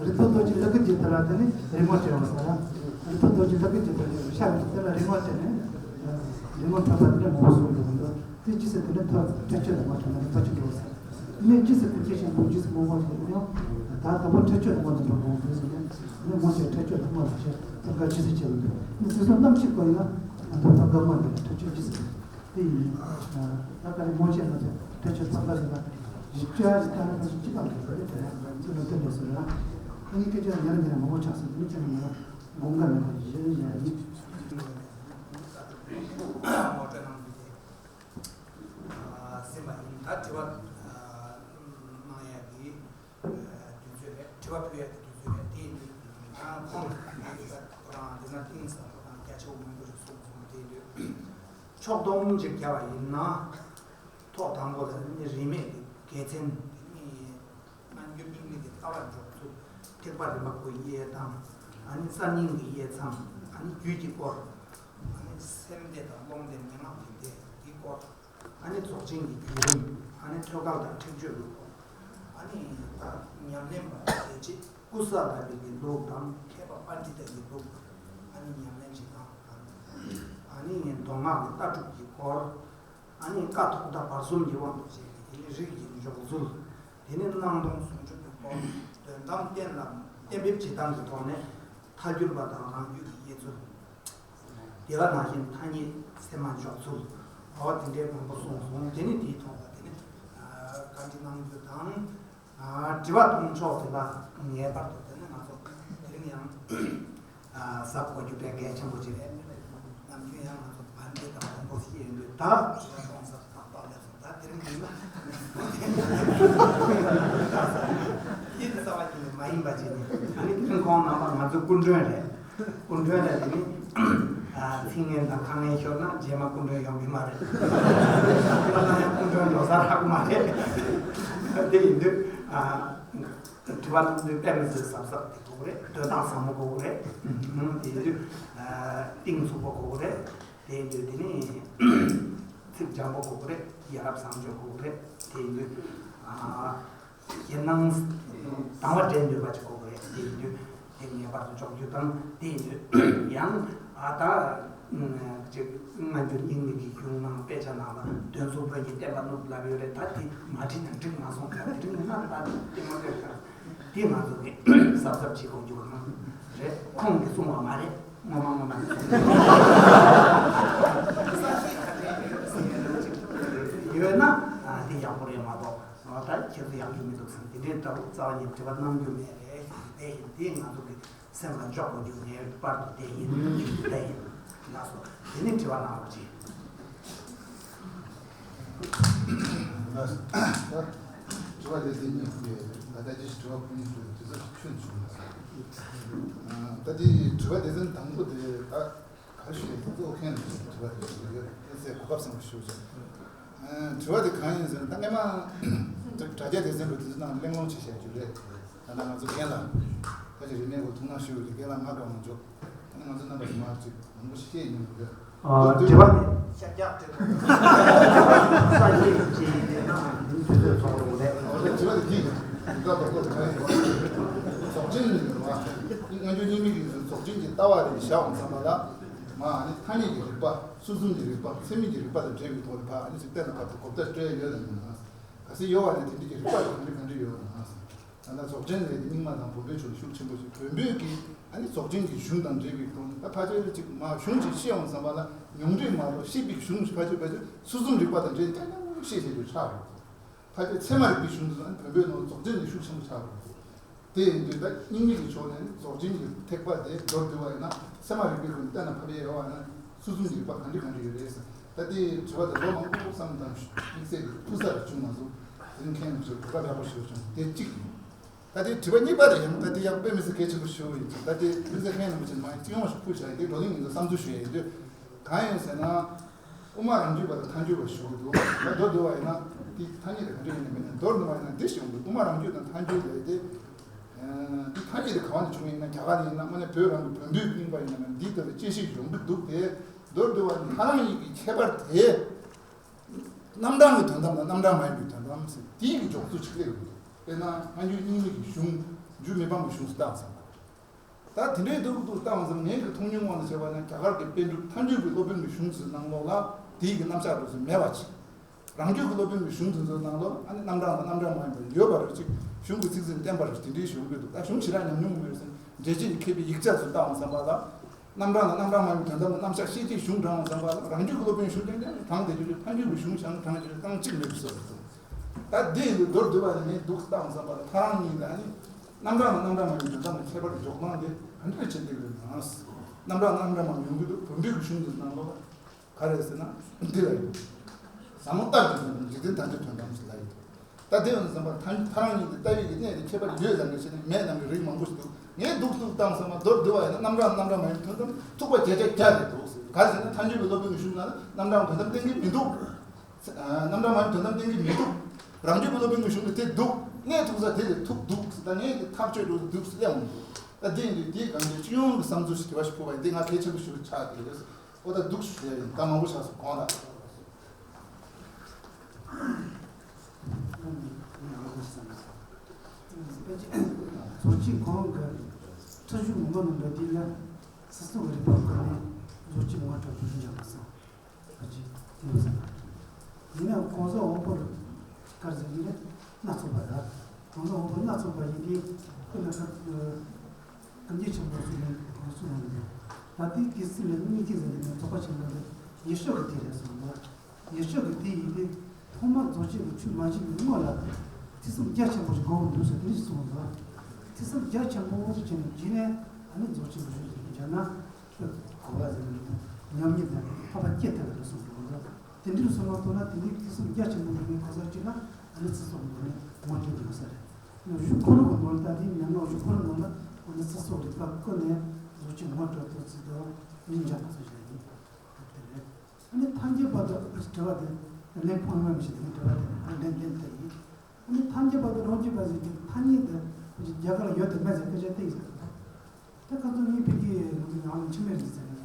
རི་ཐོག་རྡོ་རྗེ་ལག་གི་རྒྱུད་དེ་ལ་དེ་ནི་རིག་ངོ་སྤྲད་པ་ཟེར་ལ། རི་ཐོག་རྡོ་རྗེ་ལག་གི་རྒྱུད་དེ་ནི་ཤ་ཡི་དེ་ལ་རིག་ངོ་སྤྲད་ནས། རིག་ངོ་འཕྲོད་པ་དེ་ནི་མང་པོ་གསུངས་འདུག་འདུག་དེ་ཅི་ཟེར་དེ་ནི་ཐོག་ཁྲེགས་ཆོད་དུ་མ་ཐོན་ན་ཐོག་ཅི་འགྲོ་ཟེར། མི་ཅི་ཟེར་དེ་ཁྱེད་ཤེས་པོ་ཅི་ཟེར་མང་པོ་ཞིག་ཡོད་ཀྱང་ད་དང་པོ་ཁྲེགས་ཆོད་དུ་མ་ཐོན་པ་མང་པོ་ཟེར་ནས་ནི་མང་ཆེ་ཁྲེགས་ཆོད་དུ་མ་ཐོན་ཞེས་ཐོག་ཁ་ཅི་ཟེར་བྱེད་འདུག་ནི་དེ་ཚོ་རྣམ་ཤེས་ཀྱི་ཡིན་ན་ང་ཚོ་ཐོག་ཁ་མ་འདི་ཁྲེགས་ཆོད་ཅི་ཟེར། དེ་ཡིན། ད་ག་རེ་མང་ཆེ་ང་ཚོ་ཁྲེགས་ཆོད་ཐོག་ཁ་ཟེར་ན་བཞི་བཅུ་ཞིག་ཀ་ནས་ཁ་ཤས་སྤྱི་བཏང་གི་རེད་དེ་ཚོ་ལ་བསྟན་པ་སོ་ར། ཨ་ནི་སྐད་ཆ་ཉེ་ར་ཉེ་ར་མང་པོ་ཆགས་སོང་དེ་ནི་ཁྱེད་ནི་ང་དགོངས་ཀ་མེད་པ་བཞི་བཞི་ཡིན། སེམས་པ་ཡིན་ད་དྲི་བ་གནང་ཡ་གི་དུས་ཚོད་རེད། དྲི་བ་ཕུལ་ཡ་གི་དུས་ཚོད་རེད། དེ་ཡིན་དུས་ད་ཁོང་ཁོ་རང་དེ་ན་གཏིང་ཟབ་པོ་དང་རྒྱ་ཆེ་བོ་མང་པོ་ཞིག་གསུངས་སོང་། དེ་ཡིན་དུས་ཕྱོགས་སྡོམ་ཅིག་བརྒྱབ་པ་ཡིན་ན། ཐོག་དང་པོ་ལ་ནི་རིས་མེད་ཀྱི་དགེ་མཚན་དེ་ནི་སྔ་འགྱུར་རྙིང་མའི་གི་ལྟ་བ་འཇོག་ཚུལ་ཐེག་པ་རིམ་པ་དགུ་དབྱེ་དང་ཨ་ནི་གསར་རྙིང་གི་དབྱེ་མཚམས་ཨ་ནི་རྒྱུད་ཀྱི་སྐོར་ཨ་ནི་ སེམས་སྡེ་དང་རླུང་སྡེ་མན་ངག་གི་སྡེ་འདིའི་སྐོར། ཨ་ནི་རྫོགས་ཆེན་གྱི་བརྒྱུད་རིམ། ཨ་ནི་ཐོད་རྒལ་དང་ཁྲེགས་ཆོད་ཀྱི་སྐོར། ཨ་ནི་ད་ཉམས་ལེན་པ་བྱས་རྗེས་ཀུ་ས་ལ་པའི་གི་ལུགས་དང་མཁས་པ་པཎྜི་ཏ་གི་ལུགས། ཨ་ནི་ཉམས་ལེན་བྱེད་སྟངས་དང་། ཨ་ནི་མདོ་སྔགས་ཀྱི་ལྟ་གྲུབ་ཀྱི་སྐོར། ཨ་ནི་བཀའ་ཐོག་མཐའ་བར་གསུམ་གྱི་དབང་དུ་བྱས་ནས། དེ་ནི་རིགས་ཀྱི་འཇོག་ཚུལ། དེ་ནི་སྣང་སྟོང་ཟུང་འཇུག་གི་སྐོར། དོན་དམ་གཏན་ལ་གཏན་འབེབས་བྱེད་སྟངས་ཀྱི་ཐོག་ནས་ཐལ་འགྱུར་བ་དང་རང་རྒྱུད་ཀྱི་དབྱེ་ཚུལ། དེ་ག་ནང་བཞིན་ཐ་སྙད་སེམས་མ་འཇོག་ཚུལ། འོ་དེ་འདྲའི་མང་པོ་གསུངས་སོང་། དེ་ནི་དེའི་ཐོག་ལ་དེ་ནི་ཨ་བཀའ་འདྲི་གནང་རྒྱུ་དང་། ཨ་དྲི་བ་གཏོང་ཕྱོགས་དེ་ལ་ངེས་པར་དུ་དེ་ནི་ང་ཚོ་དེ་རིང་ཡང་ཨ་གཟབ་དགོས་རྒྱུ་དཔེ་གལ་ཆེན་པོ་ཅིག་རེད། ནམ་རྒྱུན་ཡང་ང་ཚོ་བན་དེ་དང་བོན་པོ་ཤེས་ཡོང་དུས། ད་དྲི་བ་གཏོང་ས་ཏག་ཏག་ལས་སོང་། ད་དེ་རིང་འདི་ལ་ཡིད་རྩ་བ་ཉིད་ནས་མ་ཡིན་པ་ཅིག་ནི། ཨ་ནི་དེ་རིང་ཁོང་རྣམ་པ་ང་ཚོའི་སྐུ་མགྲོན་རེད། སྐུ་མགྲོན་རེད། དེ་ནི་ཨ་ཚིག་ངན་དང་ཁ་ངན་ཤོར་ན་རྗེས་མ་སྐུ་མགྲོན་ཡོང་གི་མ་རེད། ཁ་ན་ཡང་སྐུ་མགྲོན་འགྲོ་ས་རག་གི་མ་རེད། དེ་ཡིན་དུས་ཨ་དྲི་བ་གཏོང་དུས་དཔེ་མི་སྲིད་གཟབ་གཟབ་དེ་དགོས་རེད། དོན་དག་ཟབ་མོ་དགོས་རེད། དེ་ཡིན་དུས་ཨ་གཏིང་ཚུགས་པོ་དགོས་རེད། དེ་ཡིན་དུས་དེ་ནི་ཚིག་འཇམ་པོ་དགོས་རེད། ཡ་རབས་བཟང་སྤྱོད་དགོས་རེད། དེ་ཡིན་དུས་ཨ་ཞེད་སྣང་དང་བ་འདྲེན་འདོད་པ་ཅིག་དགོས་རེད། དེ་ཡིན་དུས་དེ་ངེས་པར་དུ་འཇོག་རྒྱུ་དང་། དེ་ཡིན་དུས་ཡང་ཨ་ད་ཅིག་སྔ་འགྱུར་རྙིང་མའི་གི་གཞུང་ནང་དཔེ་ཆ་ནང་ལ་དོན་གཟུགས་བོན་གྱི་བསྟན་པ་བསྣུབས་ལབ་ཡོད་རེད། ད་དེ་མ་བྲིས་ན་འགྲིག་མ་སོང་། ད་དེ་རིང་ང་ད་དེ་མ་བྲིས་ཀ་དེ་ང་ཚོ་གི་གཟབ་གཟབ་བྱེད་དགོས་རྒྱུ་གང་རེད། ཁོང་གིས་གསུངས་པ་མ་རེད། ངོ་མ་ངོ་མ་ཡོད་ན་ཨ་དེ་ཡག་པོ་རེད་མ་གཏོགས། ད་ཁྱེད་ཚོ་ཡག་རྒྱུ་མི་འདུག་ཟེར་དེ་འདྲའི་ལྟ་བུ་རྩ་བ་ཉིད་དྲི་བ་གནང་རྒྱུ་མེད་རེད། དེ་ཡིན་དེ་ང་ཚོ་གི་སེམས་ལ་འཇོག་དགོས་རྒྱུ་ངེས་པར་དུ་དེ་ཡིན། དེ་ཡིན་ལགས་སོ། དེ་ནི་དྲི་བ་གནང་རོགས་གྱིས། དྲི་བ་དེ་དེ་ཉིད་ཀྱི་ད་ལྟ་ཅི་ཞིག་དྲི་བ་ཁོ་ནི་དྲི་བ་དེ་ཚོ་ཁྱོད་བྱུང་ད་དེ་དྲི་བ་དེ་ཚོ་དང་པོ་དེ་ད་ག་ཞུ་ཡས་གཙོ་བོ་ཁྱེད་ལ་ཞུ་དྲི་བ་དེ་ཞུ་ཡོད། ཨེ་ཚེ་གོ་སྐབས་བཟང་པོ་ཞུ་ཞུ། དྲི་བ་དེ་གང་ཡིན་ཟེར་ན། ད་སྔས་མ་དྲ་རྒྱ་སྡེ་ཚན་པ་དེ་ཚོ་ནང་གླེང་སློང་བྱེད་བཞག་རྒྱུ་རེད། ད་ལྟ་ང་ཚོ་རྒན་ལགས་ཁ་ཅིག་རིག་གནས་སྐོར་ཐུགས་སྣང་ཞུ་རེད། རྒན་ལགས་ང་དགའ་མ་འཇོག་ད་ནི་ང་ཚོ་རྣམ་པ་ཞིག་མ་ཅིག་མང་པོ་ཞིག་བཤད་ཡིན་མི་འདུག་ཨ་དྲི་བ་དེ་ཤར་རྒྱག་དྲི་བ་ས་ཡིག་ཅིག་ཡིན་ན་དུས་ཚོད་ཚོགས་རུང་རེད། ད་དྲི་བ་དེ་འདི་ཡིན། ད་ད་ད་ད་རྫོགས་ཆེན་ཡིན་པ། སྔ་འགྱུར་རྙིང་མའི་གི་རྫོགས་ཆེན་གྱི་ལྟ་བ་རེ་བཞག་འོང་ཙམ་པ་ལ། མ་ཨ་ནི་ཐ་སྙད་ཀྱི་རིག་པ། ཚུལ་གསུམ་གྱི་རིག་པ། ཚད་མིན་གྱི་རིག་པ་དང་འབྲེལ་བའི་ཐོག་ལ་ཕ་ཨ་ནི་ཅིག་གཏན་ལ་ཕབ་སྟེ་གོ་བརྡ་སྤྲད་ཡོད་ལ་མིན་ན། གལ་སྲིད་ཡོད་པ་ན་དེ་འདྲ་གི་རིག་པ་དེ་ག་འདྲ་ག་འདྲ་ཡོད་ན། ད་ལྟ་རྫོགས་ཆེན་ལས་དེ་རྙིང་མ་དང་བོན་པོའི་ཕྱོགས་ལ་ཤུགས་ཆེན་པོ་ཞིག་བོན་པོའི་གི་ཨ་ནི་རྫོགས་ཆེན་གྱི་གཞུང་དང་འབྲེལ་བའི་ཐོག་ནས། ད་ཕལ་ཆེར་ཅིག་མ་གཞུང་ཅིག་ཤེས་འོང་ཙམ་པ་ལ་ཉུང་འདྲིས་མ་གཏོགས་ཤེས་པའི་གཞུང་ཕལ་ཆེར་ཕལ་ཆེར་ཚུལ་གསུམ་རིག་པ་དང་འབྲེལ་ཏན་ཏན་ཤེས་བྱེད་རྒྱུ་ཆགས་རེད། ཕལ་ཆེར་ཚད་མ་རིག་པའི་གཞུང་དེ་ཚོ་ནི་བོན་པོའི་ནང་རྫོགས་ཆེན་ནས་ཤུགས་ཆེན་པོ་ཆགས་རེད། དེ་ཡིན་དུས་ད་རྙིང་མའི་གི་ཕྱོགས་ནས་རྫོགས་ཆེན་གྱི་ཐེག་པ་དེ་མདོར་བསྡུས་པ་ཡིན་ན། ཚད་མ་རིག་པའི་སྒོ་ནས་གཏན་ལ་ཕབ་ཡས་ཡོད་པ་ཡིན་ན། ཚུལ་གསུམ་གྱི་རིག་པ་ག་འདྲ་ག་འདྲ་ཡོད་རེད་ཟེར། ད་དེའི་དྲི་བ་དེ་ལོ་མང་པོ་བསམ་བློ་བཏང་། དམིགས་བསལ་གྱི་ཐུག་ས་ར་བྱུང་མ་སོང་། དེ་རིང་མཁན་རྣམས་ཚོས་གོ་སྐབས་ཡག་པོ་ཞིག་བྱུང་། དེ་གཅིག་ཡིན། ད་དེའི་དྲི་བ་གཉིས་པ་དེ་ཡང་ད་དེ་ཡང་དཔེ་མི་སྲིད་གལ་ཆེན་པོ་ཞིག་ཡིན་ཙང་། ད་དེ་དམིགས་བསལ་མཁན་རྣམས་ཚོས་མ་ཡིན་སྤྱི་ཡོངས་ཤིག་ཕུལ་བྱ་ཡིན། དེ་བགྲོ་གླེང་ཡིན་ཙང་བསམ་ཚུལ་ཞུ་ཡ་ཡིན་དུས། གང་ཡིན་ཟེར་ན། དབུ་མ་རང་རྒྱུད་པ་དང་ཐལ་འགྱུར་བ་ཞུ་གི་འདུག་ད་མདོར་བསྡུ་བ་ཡིན་ན། དེ་ཐ་སྙད་དེ་ག་འདྲ་ཡིན་ནམ་མིན་ནམ། མདོར་བསྡུ་བ་ཡིན་ན་འདི་ཞིག་འདུག་དབུ་མ་རང་རྒྱུད་དང་ཐལ་འགྱུར་ལས་དེ། ཨ་འདི་ཐ་སྙད་དེ་ག་བ་ནས་བྱུང་ཡིན་ན། རྒྱ་གར་ནས་ཡིན་ན། དངོས་གནས་བོད་རང་གི་བོན་པོའི་རྙིང་པ་ཡིན་ན་མིན་ན། འདིའི་ཐོག་ལ་དཔྱད་ཞིབ་ཡོང་གི་འདུག་དེ་མདོར་བསྡུ་བ་ཡིན་ན། ཐ་རང་གཉིས་ཀྱི་ཁྱད་པར་དེ་རྣམ་གྲངས་ཀྱི་དོན་དམ་དང་རྣམ་གྲངས་མ་ཡིན་པའི་དོན་དམ་ཟེར། དེའི་གི་འཇོག་ཚུལ་ཆགས་ཀྱི་འདུག་དཔེར་ན་སྔ་འགྱུར་རྙིང་མའི་གི་གཞུང་འཇུ་མི་ཕམ་གྱི་གཞུང་སུ་བཏང་ཙམ་པ། ད་དེ་འདྲའི་འདུག་འདུག་བཏང་ཙམ། ངའི་གི་མཐོང་མྱོང་དབང་དུ་བྱས་པ་ན། རྒྱ་གར་གྱི་པཎ་གྲུབ་ཐལ་འགྱུར་གྱི་སློབ་དཔོན་གྱི་གཞུང་ཚོའི་ནང་ལོགས་ལ་དེའི་གི་རྣམ་གཞག་རོ་ཚོ་མེད་པ་ཅིག་རང་རྒྱུད་ཀྱི་སློབ་དཔོན་གྱི་གཞུང་དེ་ཚོའི་ནང་ལོགས་ཨ་ནི་རྣམ་གྲངས་དང་རྣམ་གྲངས་མ་ཡིན་པ་ཡོད་པ་རེད། ཅིག་གཞུང་གི་ཚིག་ཟིན་བསྟན་པ་རེད། དེ་འདྲའི་ཞུ་གི་འདུག་ད་གཞུང་ཞེ་དྲག་ཉམས་མྱོང་མེད་ཟིན། འགྲེལ་བྱེད་ཀྱི་མཁས་པའི་ཡིག་ཆ་ཚོ་བལྟ་འོང་ཙམ་པ་ལ། རྣམ་གྲངས་དང་རྣམ་གྲངས་མ་ཡིན་པའི་དོན་དམ་གྱི་རྣམ་གཞག་ཤེས་བྱའི་གཞུང་དྲངས་འོང་ཙམ་པ་ལ། རང་རྒྱུད་ཀྱི་སློབ་དཔོན་གཞུང་དེ་འདྲ་དྲངས་བསྡད་རྒྱུ་རེད། ཐལ་འགྱུར་གྱི་གཞུང་བཞག་ན་དྲངས་རྒྱུ་རེད། རྐང་གཅིག་མེད་པའི་བཟོ་རེད་འདུག་ད་འདི་ཡིན་དུས་མདོར་བསྡུས་པ་ནི་ངས་འདུག་བལྟ་འོང་ཙམ་པ་ལ། ཐ་རང་གཉིས་ལ་ནི་རྣམ་གྲངས་དང་རྣམ་གྲངས་མ་ཡིན་པའི་དོན་དམ་གྱི་ཁྱད་པར་གྱི་འཇོག་སྟངས་དེ་ག་འདྲ་བྱེད་བསྡད་ཡོད་ན། རྣམ་གྲངས་དང་རྣམ་གྲངས་མ་ཡིན་ཡོང་གི་འདུག་བོན་པོའི་གཞུང་དེ་ནང་ལོགས་ལ། ག་རེ་ཟེར་ན་འདི་ལ་ཡོད། ཟབ་མོ་ལྟ་བའི་དོན་དམ། འཇིག་རྟེན་ཐམས་ཅད་དོན་དམ་ཟེར་ལ་ཡོད། ད་དེ་ཡོང་དུས་ཙམ་པ་ཐ་ཐ་རང་གཉིས་དེ་ལྟ་བའི་གི་གནས་དེ་ཁྱད་པར་ཡོད་ལ་ངེས་ཤེས་ནི་མེད་ལ་ངེས་རིགས་མང་པོ་ཞིག་འདུག་ངས་འདུག་འདུག་བཏང་སོང་ན་མདོར་བསྡུ་བ་ཡིན་ན་རྣམ་གྲངས་རྣམ་གྲངས་མ་ཡིན་དོན་དམ་ཐུག་པ་བརྒྱ་ཆ་བརྒྱ་རེད་འདུག་ཟེར། ག་རེ་ཟེར་ན་ཐལ་འགྱུར་གྱི་སློབ་དཔོན་གྱི་གཞུང་ནང་ན་རྣམ་གྲངས་དོན་དམ་བསྟན་གྱི་མི་འདུག་རྣམ་གྲངས་མ་ཡིན་དོན་དམ་བསྟན་གྱི་མི་འདུག་རང་རྒྱུད་ཀྱི་སློབ་དཔོན་གྱི་གཞུང་ནི་དེ་འདུག་གནས་ཐུག་ས་དེ་ལས་ཐུག་འདུག་ཟེར། ད་ངས་དེ་ཐག་གཅོད་འགྲོ་འདུག་ཟེར་ལས་འོང་འདུག་ད་དེ་ཡིན་དུས་དེའི་སྒང་དེ་སྤྱི་ཡོངས་ཀྱི་བསམ་ཚུལ་ཞིག་དྲི་བ་ཞིག་ཕུལ་བ་ཡིན། དེ་ང་གལ་ཆེན་པོ་ཞིག་ཆགས་བསྡད་ཡོད། ཨོ་ད་འདུག་ཞུ་ཡ་ཡིན། ད་མང་པོ་བཞག་སོང་གང་ལ། རྫོགས་ཆེན་གོང་གི་ཁྲིད་ཞུགས་ངོ་མ་ནང་འདྲ་དེ་ལ་སི་སི་ཏུ་རིག་པ་བཀོད་ནས་རྫོགས་ཆེན་ངོ་སྤྲོད་དུ་འཇོག་པ་སོང་། ཡིན་ན་གོང་ས་འོག་པོར་དཀར་ཟེར་གྱི་རེད། སྣ་ཚོགས་པ་ར། གོང་ས་འོག་པོ་སྣ་ཚོགས་པ་ཡིན་དུས་ཁོ་ན་ཁ་ཀུན་མཁྱེན་ཆེན་པོ་གསུངས་ནས་གོང་གསུངས་ནས། ད་ལྟའི་དུས་སུ་ལས་མི་གཅིག་ཟེར་གྱི་ནས་ཚོགས་པ་ཆེན་པོ་འདི་ཡེ་ཤུ་གི་དུས་རེད་གསུངས་པ། ཡེ་ཤུ་གི་དུས་ཡིན་དུས་ཐོག་མར་རྫོགས་ཆེན་གྱི་ཆོས་མ་བྱུང་བའི་སྔོན་ལ་ཐོས་བསམ་རྒྱ་ཆེན་པོ་ཞིག་དགོས་ཀྱི་འདུག་ཟེར་དེ་འདྲ་ཞིག་གསུངས་པ། ཐོས་བསམ་རྒྱ་ཆེན་པོ་ཞིག་བྱས་ནས་རྗེས་ནས་ཨ་ནི་རྫོགས་ཆེན་གྱི་ཆོས་ཞིག་བྱས་ན། གོ་བ་ཟེར་ནས་ཉམས་ཉིད་དང་འཕགས་པ་སྐྱེ་ཐུབ་པ་རེད་གསུངས་འདུག་དེ་འདྲའི་བསམ་བློ་གཏོང་ན་དེ་འདྲའི་ཐོས་བསམ་རྒྱ་ཆེན་པོ་ཡོད་མེད་གོ་ས་བཅུག་ན་ཨ་ནི་ཚེ་སྲོག་ངོ་ནས་ངོ་སྤྲོད་ཡོད་ས་རེད། གཞུག་ཁོ་རང་གི་ནང་ལ་ད་དེའི་ཉམས་ལེན་གཞུག་ཁོ་རང་ནང་ལ་ཨ་ནི་ཚེ་སྲོག་རིག་པ་བཀོད་ནས་རྫོགས་ཆེན་ངོ་སྤྲོད་ཐུབ་ཚུལ་དང་མི་འཇགས་པ་ཚོ་ཞིག་ཡིན། དེ་རེད། ཨ་ནི་ཐམས་ཅད་པ་དང་དྲི་བ་དེ་ལན་ཕོང་བ་མི་ཤེས་དེ་དྲི་བ་དེ་ལན་ལན་དེ་ཡིན། ཨ་ནི་ཐམས་ཅད་པ་དང་རང་རྒྱུད་པ་ཟེར་གྱི་ཐ་སྙད་དེ་རྒྱ་གར་ལ་ཡོད་དེ་མེད་ཟེར་སྐད་ཆ་དེ་ཡིན་ཟེར། དེ་ཁ་ཚོ་ངའི་ཕ་གི་ང་ཚོ་ཉག་ལ་འཆི་མེད་རེད་ཟེར་ནས་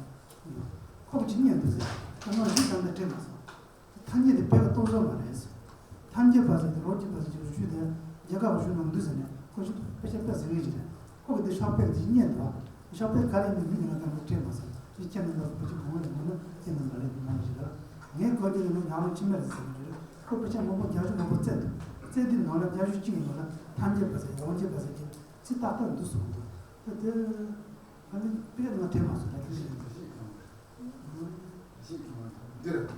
ཁོ་གི་ཅི་ཉན་འདུག་ཟེར། ད་ང་ཞིག་ཀྱང་དེ་དྲན་མ་སོང་། ཐ་སྙད་དེ་དཔེ་ལ་རྟོགས་བཟོ་མ་རེད་ཟེར། ཐམས་ཅད་པ་ཟེར་དེ་རང་རྒྱུད་པ་ཟེར་གྱི་ཞུ་དེ་རྒྱ་གར་གཞུང་ནང་འདུག་ཟེར་ནས་ཁོ་ཞིག་དཔེ་ཆ་དཔེ་ཟེར་ངེས་ཀྱི་རེད། ཁོ་གི་དེ་ཤག་དཔེ་དེ་ཉན་འདུག་ཤག་དཔེ་ག་རེ་ནས་མི་ཉན་ལ་དང་པོ་དྲན་མ་སོང་། ཅི་ཁྱེད་ནང་ལ་བུ་ཅི་གོང་ལ་ཡོང་ན་ཁྱེད་ནང་ལ་རེད་མང་ཞིག་ལ། ངས་གོ་རྒྱུ་ནི་ཉག་ལོ་འཆི་མེད་རེད་ཟེར་གྱི་རེད། ཁོ་དཔེ་ཆ་མང་པོ་བརྒྱ་ཤོག་མང་པོ་བཙལ་འདུག་བཙལ་དུས་ནང་ལ་བརྒྱ་ཤོག་གཅིག་ཡིན་པ་ལ་ཐམས་ཅད་པ་ཟེར་རང་རྒྱུད་པ་ཟེར་གྱི་ཚིག་ཏག་ཏག་འདུག་སོང་འདུག་ད་དེ་ཨ་ནི་དཔེ་ང་དྲན་མ་སོང་། ད་དེ་འདིར་ད་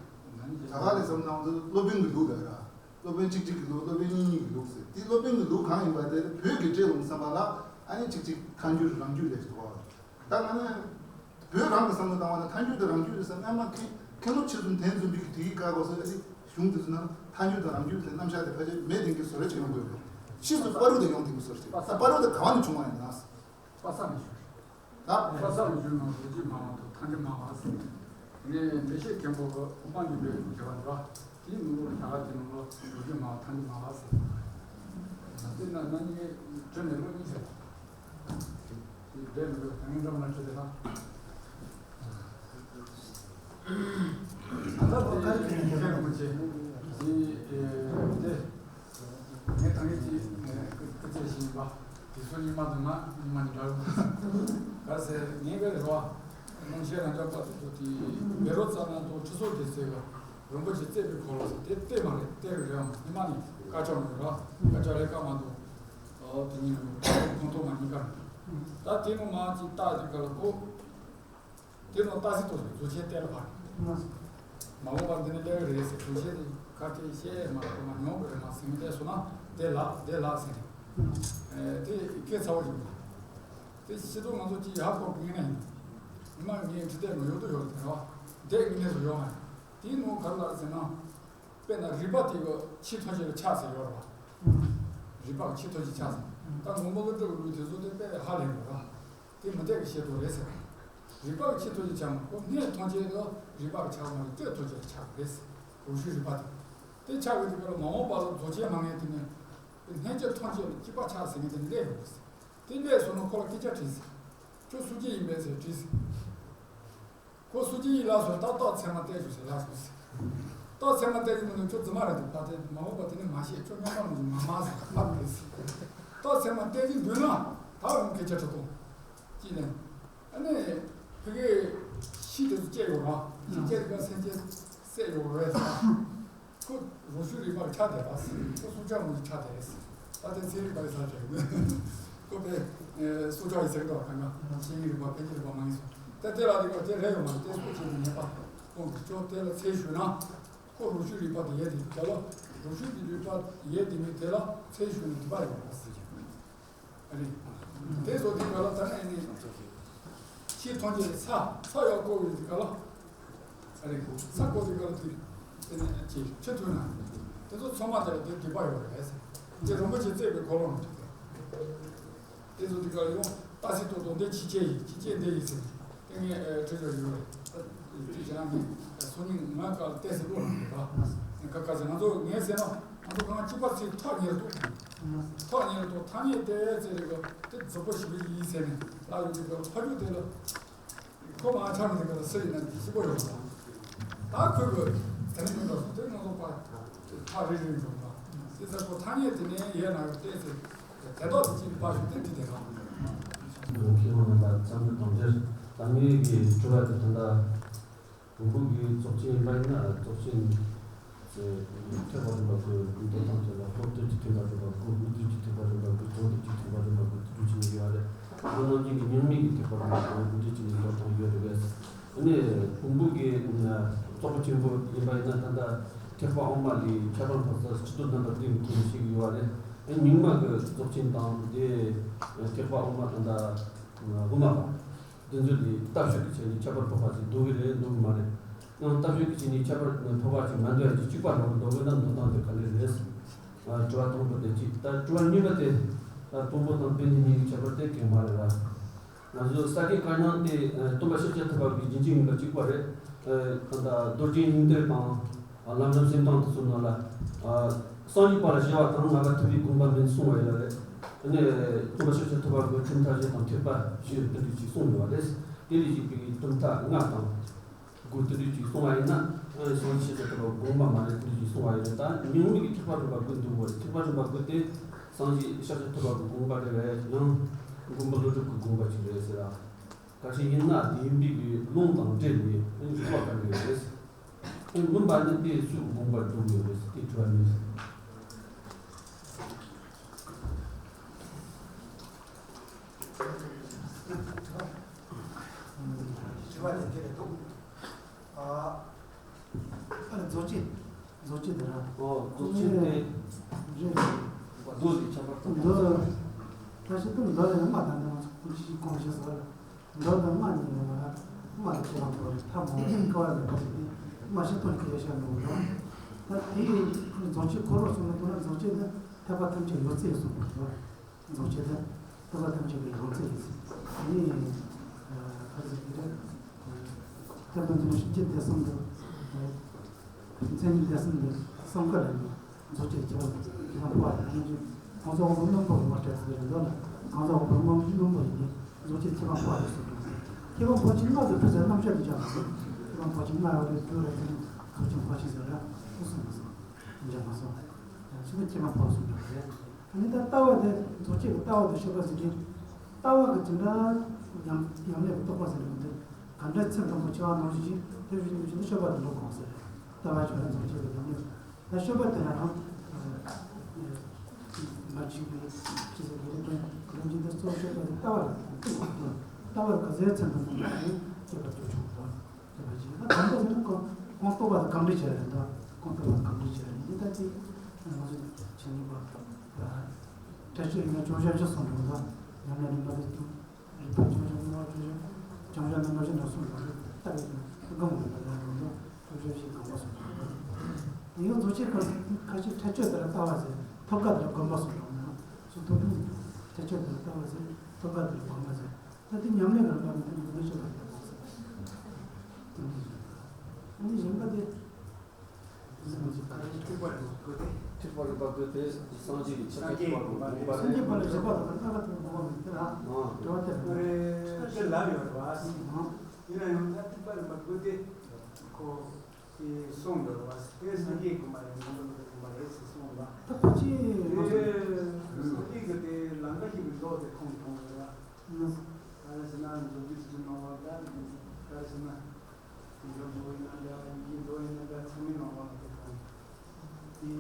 ག་ལས་བསམ་ན་ང་ཚོ་སློབ་དཔོན་གྱི་ལུགས་ལ་ར། སློབ་དཔོན་གཅིག་གཅིག་གི་ལུགས། སློབ་དཔོན་གཉིས་གཉིས་ཀྱི་ལུགས་ཟེར། དེ་སློབ་དཔོན་གྱི་ལུགས་གང་ཡིན་པ་དེ་བོད་ཀྱི་སྤྲད་ལོང་བསམ་པ་ལ་ཨ་ནི་གཅིག་གཅིག་ཐལ་འགྱུར་རང་འགྱུར་ལས་སུ་གོ་བ། ད་ང་ནི་བོད་རང་གི་བསམ་བློ་བཏང་བ་ན་ཐལ་འགྱུར་དང་རང་འགྱུར་ཟེར་སྔ་མ་མཁན་མཁན་སློབ་ཆེ་གསུམ་དེ་ཚོ་འདི་གི་དེ་གི་བཀའ་སྒོ་ཟེར། ཨ་ནི་གཞུང་དེ་ཚོ་ནང་ཐལ་འགྱུར་དང་རང་འགྱུར་ཟེར་རྣམ་གཞག་དེ་ཕལ་ཆེར་མེད་དེ་གི་བཟོ་རེ་བྱེད་ཡོང་དགོས་རེད། ཕྱིས་སུ་བར་དུ་དེ་ཡོང་དེ་གི་བཟོ་རེ་བྱེད། ད་བར་དུ་དེ་ག་བ་ནས་བྱུང་བ་ཡིན་ན། པ་སངས་ནས་བྱུང་རེད། ད་པ་སངས་ནས་བྱུང་ན་རྡོ་རྗེ་སྨྲ་བ་དང་ཐལ་འགྱུར་སྨྲ་བ་ཟེར། ངས་མི་ཤེས་མཁན་པོ་གི་དབང་གི་ལས་བྱ་བ་འདྲ། དེའི་ནང་ལོགས་ལ་བྱ་བ་དེ་ནང་ལོགས་རྡོ་རྗེ་སྨྲ་བ་ཐལ་འགྱུར་སྨྲ་བ་ཟེར། དེ་ན་ན་ནི་ངས་བྲིས་ནས་ལོ་གཉིས་ཟེར། དེ་འདྲའི་ལོ་ད་ངས་འགྲོ་མ་བྲིས་དེ་ན། ད་ལྟ་དེ་མཁན་རིན་པོ་ཆེ་དེ་དེ། ངས་ད་ངས་ཀྱིས་སྐུ་ཚེ་བཞིན་པ་དེ་ཚོ་རྙིང་མ་དང་ང་རྙིང་མ་ནི་འདྲ་རུ་ག་ཟེར་ངས་ག་རེ་རོ། རླུང་ཤེས་རང་ཅག་པ་དེ་ཚོ་དེ་བེ་རོ་ཙ་ན་དང་ཁྲི་སོགས་དེ་ཚེ་ག་རིན་པོ་ཆེ་བརྩེགས་པའི་འཁོར་ལོ་ཟེར་དེ་བལྟས་མ་རེད། བལྟས་རེད་རེད་ཨང་རྙིང་མ་ནི་དཀར་ཕྱོགས་རེད་རོ། དཀར་ཕྱོགས་རེད་ཀ་མ་འདུག་ཨོ་དེ་གཉིས་རེད་ཁོང་ཐོག་མ་གཉིས་ཀ་རེད། ད་དེ་ནི་མ་ཅིག་ལྟ་དེ་ག་ལ་གོ། དེ་ནང་ཏ་སི་ཏོ་རྫོགས་ཆེན་གཏེར་ལ་ཕར། མ་འོངས་པར་འདི་ནི་སླེབས་རེད་ཟེར། རྫོགས་ཆེན་དེ་ག་དེ་བཤད་མ་རེད་མ་མྱོང་རེད་མ་ཟིན་དེ་སོང་ན་དེ་ལགས་དེ་ལགས་ཟེར་ནས། དེ་སྐད་ཚ་བོ་ཞིག་མ་རེད། དེ་ཤི་ཐོག་ང་ཚོ་ཅི་ཡག་པོ་གི་ངེས་ན་ཡིན། ཉི་མ་ངའི་འཕྲི་དེ་མ་ཡོད་དུ་ཡོད་དེ་རེད་བ། དེ་ངེས་ནས་སུ་ཡོད་མ་རེད། དེའི་ནང་ག་རེ་ལགས་ཟེར་ན། དཔེར་ན་རིག་པ་དེ་གི་ཕྱི་ཐོན་སྐྱེད་ལ་ཆགས་ཟེར་ཡོད་རེད་བ། རིག་པ་གི་ཕྱི་ཐོན་སྐྱེད་ཆགས་ཟེར། ད་ངོ་མ་ལོ་དྲུག་གི་ལུས་དེ་ཚོ་དེ་དཔེ་ཧ་ལས་རེད་བ། དེ་མི་འཐད་ཀྱི་བཤད་དོ་རེད་ཟེར། རིག་པ་གི་ཕྱི་ཐོན་སྐྱེད་ཆགས་མ་ཁོ་སྣོད་ཐོན་སྐྱེད་ལ་རིག་པ་གི་ཆགས་མ་རེད། སྤྱོད་ཐོན་སྐྱེད་ལ་ཆགས་རེད་ཟེར། རང་ཤུགས་རིག་པ་དེ། དེ་ཆགས་པའི་དུས་སྐབས་ལ་མ་འོངས་པ་ལ་རྫོགས་ཆེན་མ་ངེས་དེ་ནས། སྣོད་བཅུད་ཐོན་སྐྱེད་ལ་སྐྱིད་པ་ཆགས་ཟེར་ངེས་དེ་ནས་སླེབས་ཡོང་གི་ཟེར། དེ་སླེབས་སོང་ན་ཁོ་ལ་སྐད་ཆ་དྲིས་ཟེར། ཁྱོད་སུ་སྐྱེ་ཡིན་པས་ཟེར་དྲིས་ཟེར། ཁོ་སུ་སྐྱེ་ཡིན་ལབ་སོང་། ད་རྟགས་མཚན་མ་བསྟན་བྱུང་ཟེར་ལབ་སོང་ཟེར། རྟགས་མཚན་མ་བསྟན་གྱི་མི་འདུག་ཁྱོད་རྫུན་མ་རེད་འདུག་ད་དེ་མ་འོངས་པ་དེ་ནི་མ་ཤེས། ཁྱོད་སྨྱོན་པ་མི་འདུག་མ་མ་ཟེར་ལབ་རེད་ཟེར། རྟགས་མཚན་མ་བསྟན་གྱི་འདུག་ན་ད་རུང་སྐད་ཆ་དྲི་དང་། ཅི་ནས། ཨ་ནི། ཕ་གི་ཤི་དེ་ཚོ་སྐྱེ་ཡོང་ར། ཤི་སྐྱེ་དེ་ག་སེམས་ཅན་བསད་ཡོང་རེད་ཟེར། ཁོ་རང་ཤུགས་རིག་པར་ཆགས་བསྡད་པ། ཁོ་སྲོག་ཆགས་མང་པོ་ཆགས་བསྡད་རེད། ད་ལྟའི་ཚན་རིག་པ་ཡི་ས་ཆ་ཡིན། ཁོ་པས་སྲོག་ཆགས་ཡི་ཟེར་གི་འདུག་གང་ག་ཤེས་ཡོན་རིག་པ་འཕེལ་རྒྱས་རིག་པ་མ་ཡིན་སོང་། ད་དེ་ལ་རིག་པ་དེ་རེད་ཡོད་མ་རེད། དེ་སྲོག་ཆགས་ཀྱི་ཉེས་པ་ཁོང་གི་ཅོག་དེ་ལ་ཚད་ཞུས་ན། ཁོ་རང་ཤུགས་རིག་པ་དེ་ཡས་དེ་ག་ལ་རང་ཤུགས་ཀྱི་རིག་པ་ཡས་དེ་མིན་དེ་ལ་ཚད་ཞུས་ན་དེ་པ་ཡོད་པ་ཟེར་གྱི། རེད། དེ་ཚོ་དེ་ག་ལ་ད་ནས་ནི། ཕྱི་ཐོན་སྐྱེད་ཚ་ཚ་ཡག་བཀོལ་བའི་དེ་ག་ལ། རེད། ཚ་བཀོལ་དེ་ག་ལ་དེ། དེ་ནས་ཀྱི་ཕྱི་ཐོན་ན། དེ་ཚོ་ཚང་མ་དེ་ལ་དེ་སྡིག་པ་ཡོད་རེད། དེ་རིན་པོ་ཆེ་བརྩེགས་པའི་འཁོར་ལོ་ནང་དུ། དེ་ཚོ་དེ་ག་ལ་ཡོང་ཏ་སི་ཏོ་ཏོ་འདི་ཕྱི་སྐྱེད་ཡིན། ཕྱི་སྐྱེད་འདི་ཡིན་ཟེར། དེ་ངས་ཁྲིད་ཆོག་ཡོད་རེད། དེ་བྱས་ན་ངས་སང་ཉིན་ང་ག་ལ་བལྟས་ཟེར་ལོ་རང་རེད་པ། ཁ་ཁ་ཟེར་ང་ཚོ་ངས་ཟེར་ན་ང་ཚོ་གང་གཅིག་པ་ཚེ་ཐག་ཉེ་རུ་འདུག་ཐག་ཉེ་རུ་འདུག་ཐག་ཉེ་དེ་ཟེར་རེད་གོ། དེ་རྫིག་པོ་ཞིག་ཡིན་ཟེར་ནས་ལ་ཡོད་དེ་ག་ལ་ཕ་རྒྱུད་དེ་ལ། ཁོ་མ་ཆགས་ནས་ཀྱི་སུ་ཡིན་ན་སྐྱིད་པོ་ཡོང་བ། ད་ཁོས་གི་དེ་ནས་མི་འདུག་དེ་ང་ཚོ་པ་ཐག་རིང་རིང་འགྲོ་བ། དེ་ཚེ་ཁོ་ཐ་སྙད་དེ་ནས་ཡས་ན་བལྟས་ཚེ་དེ་དོག་དེ་གཅིག་པ་ཞིག་དེ་དེ་དེ་རང་། མཁས་དབང་རྣམ་པ་འཚམས་འདྲི་དང་འབྲེལ། ད་ངའི་གི་དྲི་བ་དེ་ད་ལྟ་བོན་པོ་གི་རྫོགས་ཆེན་ཡིན་པ་ཡིན་ན། རྫོགས་ཆེན་ཐེག་པ་རིམ་པ་ཀུན་འདོད་སྟངས་དེ་ལ་སློབ་དེབ་ཀྱི་ཐེག་པ་རིམ་པ་ཀུན། དབུ་དེབ་ཀྱི་ཐེག་པ་རིམ་པ་ཀུན། སྦྱོང་དེབ་ཀྱི་ཐེག་པ་རིམ་པ་ཀུན། དེ་འདྲ་བྱས་ནས་ཡོད་རེད། ང་རང་ཉིད་ཀྱི་རྙིང་མའི་གི་ཐེག་པ་རིམ་པ་ཀུན་དེ་འདྲ་བྱས་ནས་འགྲོ་སྟངས་ཡོད་རེད་པས། ཨ་ནི་བོན་པོ་གི་རྫོགས་པ་ཆེན་པོ་ཡིན་པ་ཡིན་ན། ད་ལྟ་ཐེག་པ་དབུ་མ་ལས་ཁྱད་པར་འཕགས་ས་སྤྱི་ལྡོག་རྣམ་པ་བདུན་གྱི་ཐོག་ནས་བཤད་ཀྱི་ཡོད་རེད། ཨ་ནི་རྙིང་མ་གི་རྫོགས་ཆེན་དང་དེ་ཐེག་པ་དབུ་མ་དང་། ད་དབུ་མ་པ། དེ་ཚོ་ལས་ལྟ་སྤྱོད་ཀྱི་ཆ་ནས་ཁྱད་པར་འཕགས་པ་ཞིག་འདུག་གི་རེད། འདུག་གི་མ་རེད། ཡང་ལྟ་སྤྱོད་ཀྱི་ཆ་ནས་ཁྱད་པར་འཕགས་པ་ཞིག་མ་འདུག་ཡ་གཅིག་པ་འདྲ་བོ་འདུག་གི་ན། འདུག་སྟངས་དེ་ག་འདྲ་རེད། ཨ། དྲི་བ་དང་པོ་དེ་གཅིག་ད་དྲི་བ་གཉིས་པ་དེ། ད་བོན་པོ་དང་བན་དེ་གཉིས་ཀྱི་ཁྱད་པར་དེ་གང་མ་རེད་ལ། ང་ཚོ་ས་དགེ་བཀའ་རྙིང་དེ་སྟོན་པ་ཤཱཀྱ་ཐུབ་པ་གི་རྒྱུན་ཆད་ཡིན་པ་གཅིག་པ་རེད། ཨ། ད་ལྟ་རྡོ་རྗེ་སྙིང་ལྡན་དང་། ཨ། ལམ་རིམ་གསུམ་དང་དེ་ཚོ་ནང་ལ། ཨ། སངས་རྒྱས་པ་ལ་ཞི་བ་དང་ལྔ་པ་ཐུབ་པའི་དགོངས་པ་མིན་གསུངས་པ་ཡོད་རེད། ཨ་ནི་སྟོན་པ་ཤཱཀྱ་ཐུབ་པ་གི་གྲུབ་མཐའ་བཞི་དང་ཐེག་པ་བཞི་དེ་འདྲ་ཅིག་གསུངས་ཡོད་རེད། དེ་ལས་བཞེངས་པའི་གྲུབ་མཐའ་ལྔ་དང་དགུ་དེ་འདྲ་ཅིག་གསུངས་པ་ཡིན་ན། ཨ་ནི་སངས་རྒྱས་ཤཱཀྱ་ཐུབ་པ་དགོངས་པ་མ་རེད། དེ་འདྲ་ཅིག་གསུངས་པ་ཡོད་རེད། ད་རྙིང་མའི་གི་ཐེག་པ་རིམ་པ་དགུ་འདུག་པ་རེད། ཐེག་པ་རིམ་པ་དགུ་དེ་སངས་རྒྱས་ཤཱཀྱ་ཐུབ་པ་གི་དགོངས་པ་རེད་པས། ཡང་མགོན་པོ་ཀླུ་སྒྲུབ་ཀྱི་དགོངས་པ་ཅིག་རེད་ཟེར་ར། ག་ཞིག་ཡིན་ན་དེ་ཡིན་པའི་གི་ལུང་དང་འབྲེལ་ནས་ཨ་ནི་རིགས་པ་ག་རེ་རེད། ཨ་ནི་མུན་པ་ནི་དེ་སུས་དགོངས་པར་འགྲོ་དགོས་རེད། དེ་དྲི་བ་ནི། དྲི་བ་དེ་འདི་རེད་འདུག་ཨ། ཨ་ནི་རྫོགས་ཆེན། རྫོགས་ཆེན་དེ་ར། ཨོ། རྫོགས་ཆེན་དེ། རེད། མདོ་ལས་ཁྱད་པར་དང་། མདོ། བཀྲ་ཤིས་སྟོན་མདོ་ལས་ལ་མ་དང་ནི་ང་ཚོ་ཀུན་གཞི་གོང་ཞུས་སོ། མདོ་དང་སྔགས་གཉིས་ནས་ང་ལ་སྔགས་ལ་ཁྱད་པར་འདུག་རེད། ཐབས་མང་པོ་ཀ་བ་ལ་བབས་ཏེ་སྨྲ་ཤེས་སྟོན་གྱི་རེ་བཞག་འདུག་རེད། ད་དེ་ཡི་རྫོགས་ཆེན་འཁོར་ལོ་གསུམ་ལ་ལྟོས་ན། རྫོགས་ཆེན་ནི་ཐེག་པ་ཐམས་ཅད་ཡོད་ཚད་གསུངས་པ་རེད། རྫོགས་ཆེན་དེ་ཐེག་པ་ཐམས་ཅད་ཀྱི་ཡོངས་རྫོགས་ཡིན། དེ་ནི་ཁ་ཟེར་གྱི་རེད། ཐེག་པ་འདི་ནི་ཕྱིན་ཆད་དེ་གསུམ་དུ། མཚན་ཉིད་ལྡན་གསུམ་དུ་གསུམ་ཀ་ལ་ནི་རྫོགས་ཆེན་ཁྱད་པར་ཁྱད་པར་འཕགས་པ་དང་། གང་ཟག་འོག་མིན་རྣོན་པོ་ཡིན་པར་སྤྲད་ཟེར་རེད་འདུག་ལ། གང་ཟག་འོག་མིན་རྣོན་པོ་ཡིན་ཏེ། རྫོགས་ཆེན་ཁྱད་པར་འཕགས་པ་ཡིན་གསུངས་འདུག་ཁྱད་པར་འཕགས་ཆེན་ལྔ་དུ་གྲུབ་ཚེ་རྣམ་གཞག་ཏུ་སྦྱར་མ་སོང་། ཁྱད་པར་འཕགས་ཆེན་ལྔ་ཡོད་རེད། རྫོགས་ཆེན་འཕགས་ཆེན་ཟེར་ར་སུ་གསུངས་མ་སོང་། སྦྱར་མ་སོང་། ཕྱི་ནི་ཁྱད་པར་འཕགས་པ་གསུངས་འདུག་རེད། ཨ་ནི་ད་ལྟ་བ་དེ་རྫོགས་ཆེན་གྱི་ལྟ་བ་དང་སྤྱོད་པ་ཟེར་གྱི། ལྟ་བ་གི་དེ་འདྲ་ཡམ་ཡམ་ལས་ཀྱི་རྟོགས་པ་ཟེར་གྱི་འདི། ག་འདྲ་ཚེ་དང་པོ་སྐྱེ་བ་ནང་བཞིན་ཞིག་ཐེབས་བཞིན་ནུས་ཀྱི་སྤྱོད་པ་དེ་འགྲོ་དགོས་ཟེར། ལྟ་བ་སྤྱོད་པ་རྫོགས་ཆེན་གྱི་ཡམ་ལས། ད་སྤྱོད་པ་དེ་ལ་རང་མ་བྱིང་བའི་ཕྱི་ཟེར་གྱི་རེད། དོན་རང་བཞིན་དུ་གཙོ་བོ་སྤྱོད་པ་དེ་ལྟ་བ་ལ་ལྟ་བ་ག་ཚོད་ཚེ་དང་པོ་ནང་བཞིན་སྤྱོད་པ་སྤྱོད་ཆོག་གོ། དེ་བ་ཅིག་ད་དང་པོ་ཟེར་ན་ཁོང་ཁོང་རྟོགས་པ་དང་གང་འདྲ་བྱས་རེད་འདུག་ཁོང་རྟོགས་པ་དང་གང་འདྲ་བྱས་རེད། འདི་ལྟ་ཅིག་ང་ཚོ་བྱེད་ནུས་པ། ཕྲད་སྤྱོད་ཡིན་ན་བཅོ་བརྒྱད་ཅུ་གསུངས་འདུག་ད་ཡང་ན་རིམ་པ་དེ་རིག་པ་བཅོ་བརྒྱད་ནང་བཅོ་བརྒྱད་བཅོ་བརྒྱད་ནང་བཅོ་བརྒྱད་ནང་གསུངས་འདུག་ད་ཡིན་ན་སྒོམ་རིམ་པ་ལ་ཡང་འདུག་བཅོ་བརྒྱད་ཅུ་གང་པ་གསུངས་འདུག་ཡང་རྫོགས་ཆེན་ཁ་ཁ་ཅིག་ཕྲད་སྤྱོད་དེ་ལ་ལྟ་བ་ཟེར། ཐོབ་དཀའ་དེ་ལ་སྒོམ་པ་གསུངས་འདུག་སུ་ཐོབ་ཐང་ཕྲད་སྤྱོད་དེ་ལ་ལྟ་བ་ཟེར། ཐོབ་དཀའ་དེ་ལ་སྒོམ་པ་ཟེར། ད་དེ་ཉམས་ལེན་གྱི་རིམ་པ་ནི་དེ་འདི་འདྲ་ཞིག་ལ་ཡོད་དགོས་ཟེར། དེ་འདྲ་ཞིག་ཨ་ནི་གཞན་པ་དེ། འདི་ཚོ་ང་ཚོས་ག་རེ་ཐེག་པ་རིམ་པ་བཀོད་དེ། ཐེག་པ་རིམ་པ་བཀོད་དེ་སངས་རྒྱས་ཀྱི་ཆ་ཁྱབ་ཐེག་པ་རིམ་པ་བཀོད་པ་རེད། སངས་རྒྱས་པ་ལ་བཞེད་པ་དང་ལྷག་པར་དུ་དགོངས་པ་མེད་དེ་ལ། ཨ། འགྲོ་བ་དེ་རེད། དེ་ལབ་ཡོད་རེད་བ། ཨ། ཡིན་ན་ཡང་ད་ཐེག་པ་རིམ་པ་བཀོད་དེ་ཁོ། དེ་གསུངས་འདུག་བ། དེ་སངས་རྒྱས་དགོངས་པ་རེད། མགོན་པོ་ཀླུ་སྒྲུབ་དགོངས་པ་རེད་ཟེར་གསུངས་པ། ད་ཁོ་ཅི་ང་ཚོ་དེ་སངས་རྒྱས་ཀྱི་དེ་ལམ་ཀ་ཞིག་གི་མདོ་དེ་ཁོང་གིས་གསུངས་པ་རེད་བ། ག་རེ་ཟེར་ན་མཛོད་བརྒྱུད་ཀྱི་ནང་ལ་ད་ག་རེ་ཟེར་ན་འཇམ་མགོན་ཡིན་ན་འདྲ། ཡིན་གྱི་མདོ་ཡིན་ན་འདྲ། ཚང་མའི་ནང་ལ་དེ་ཁོང་དེ་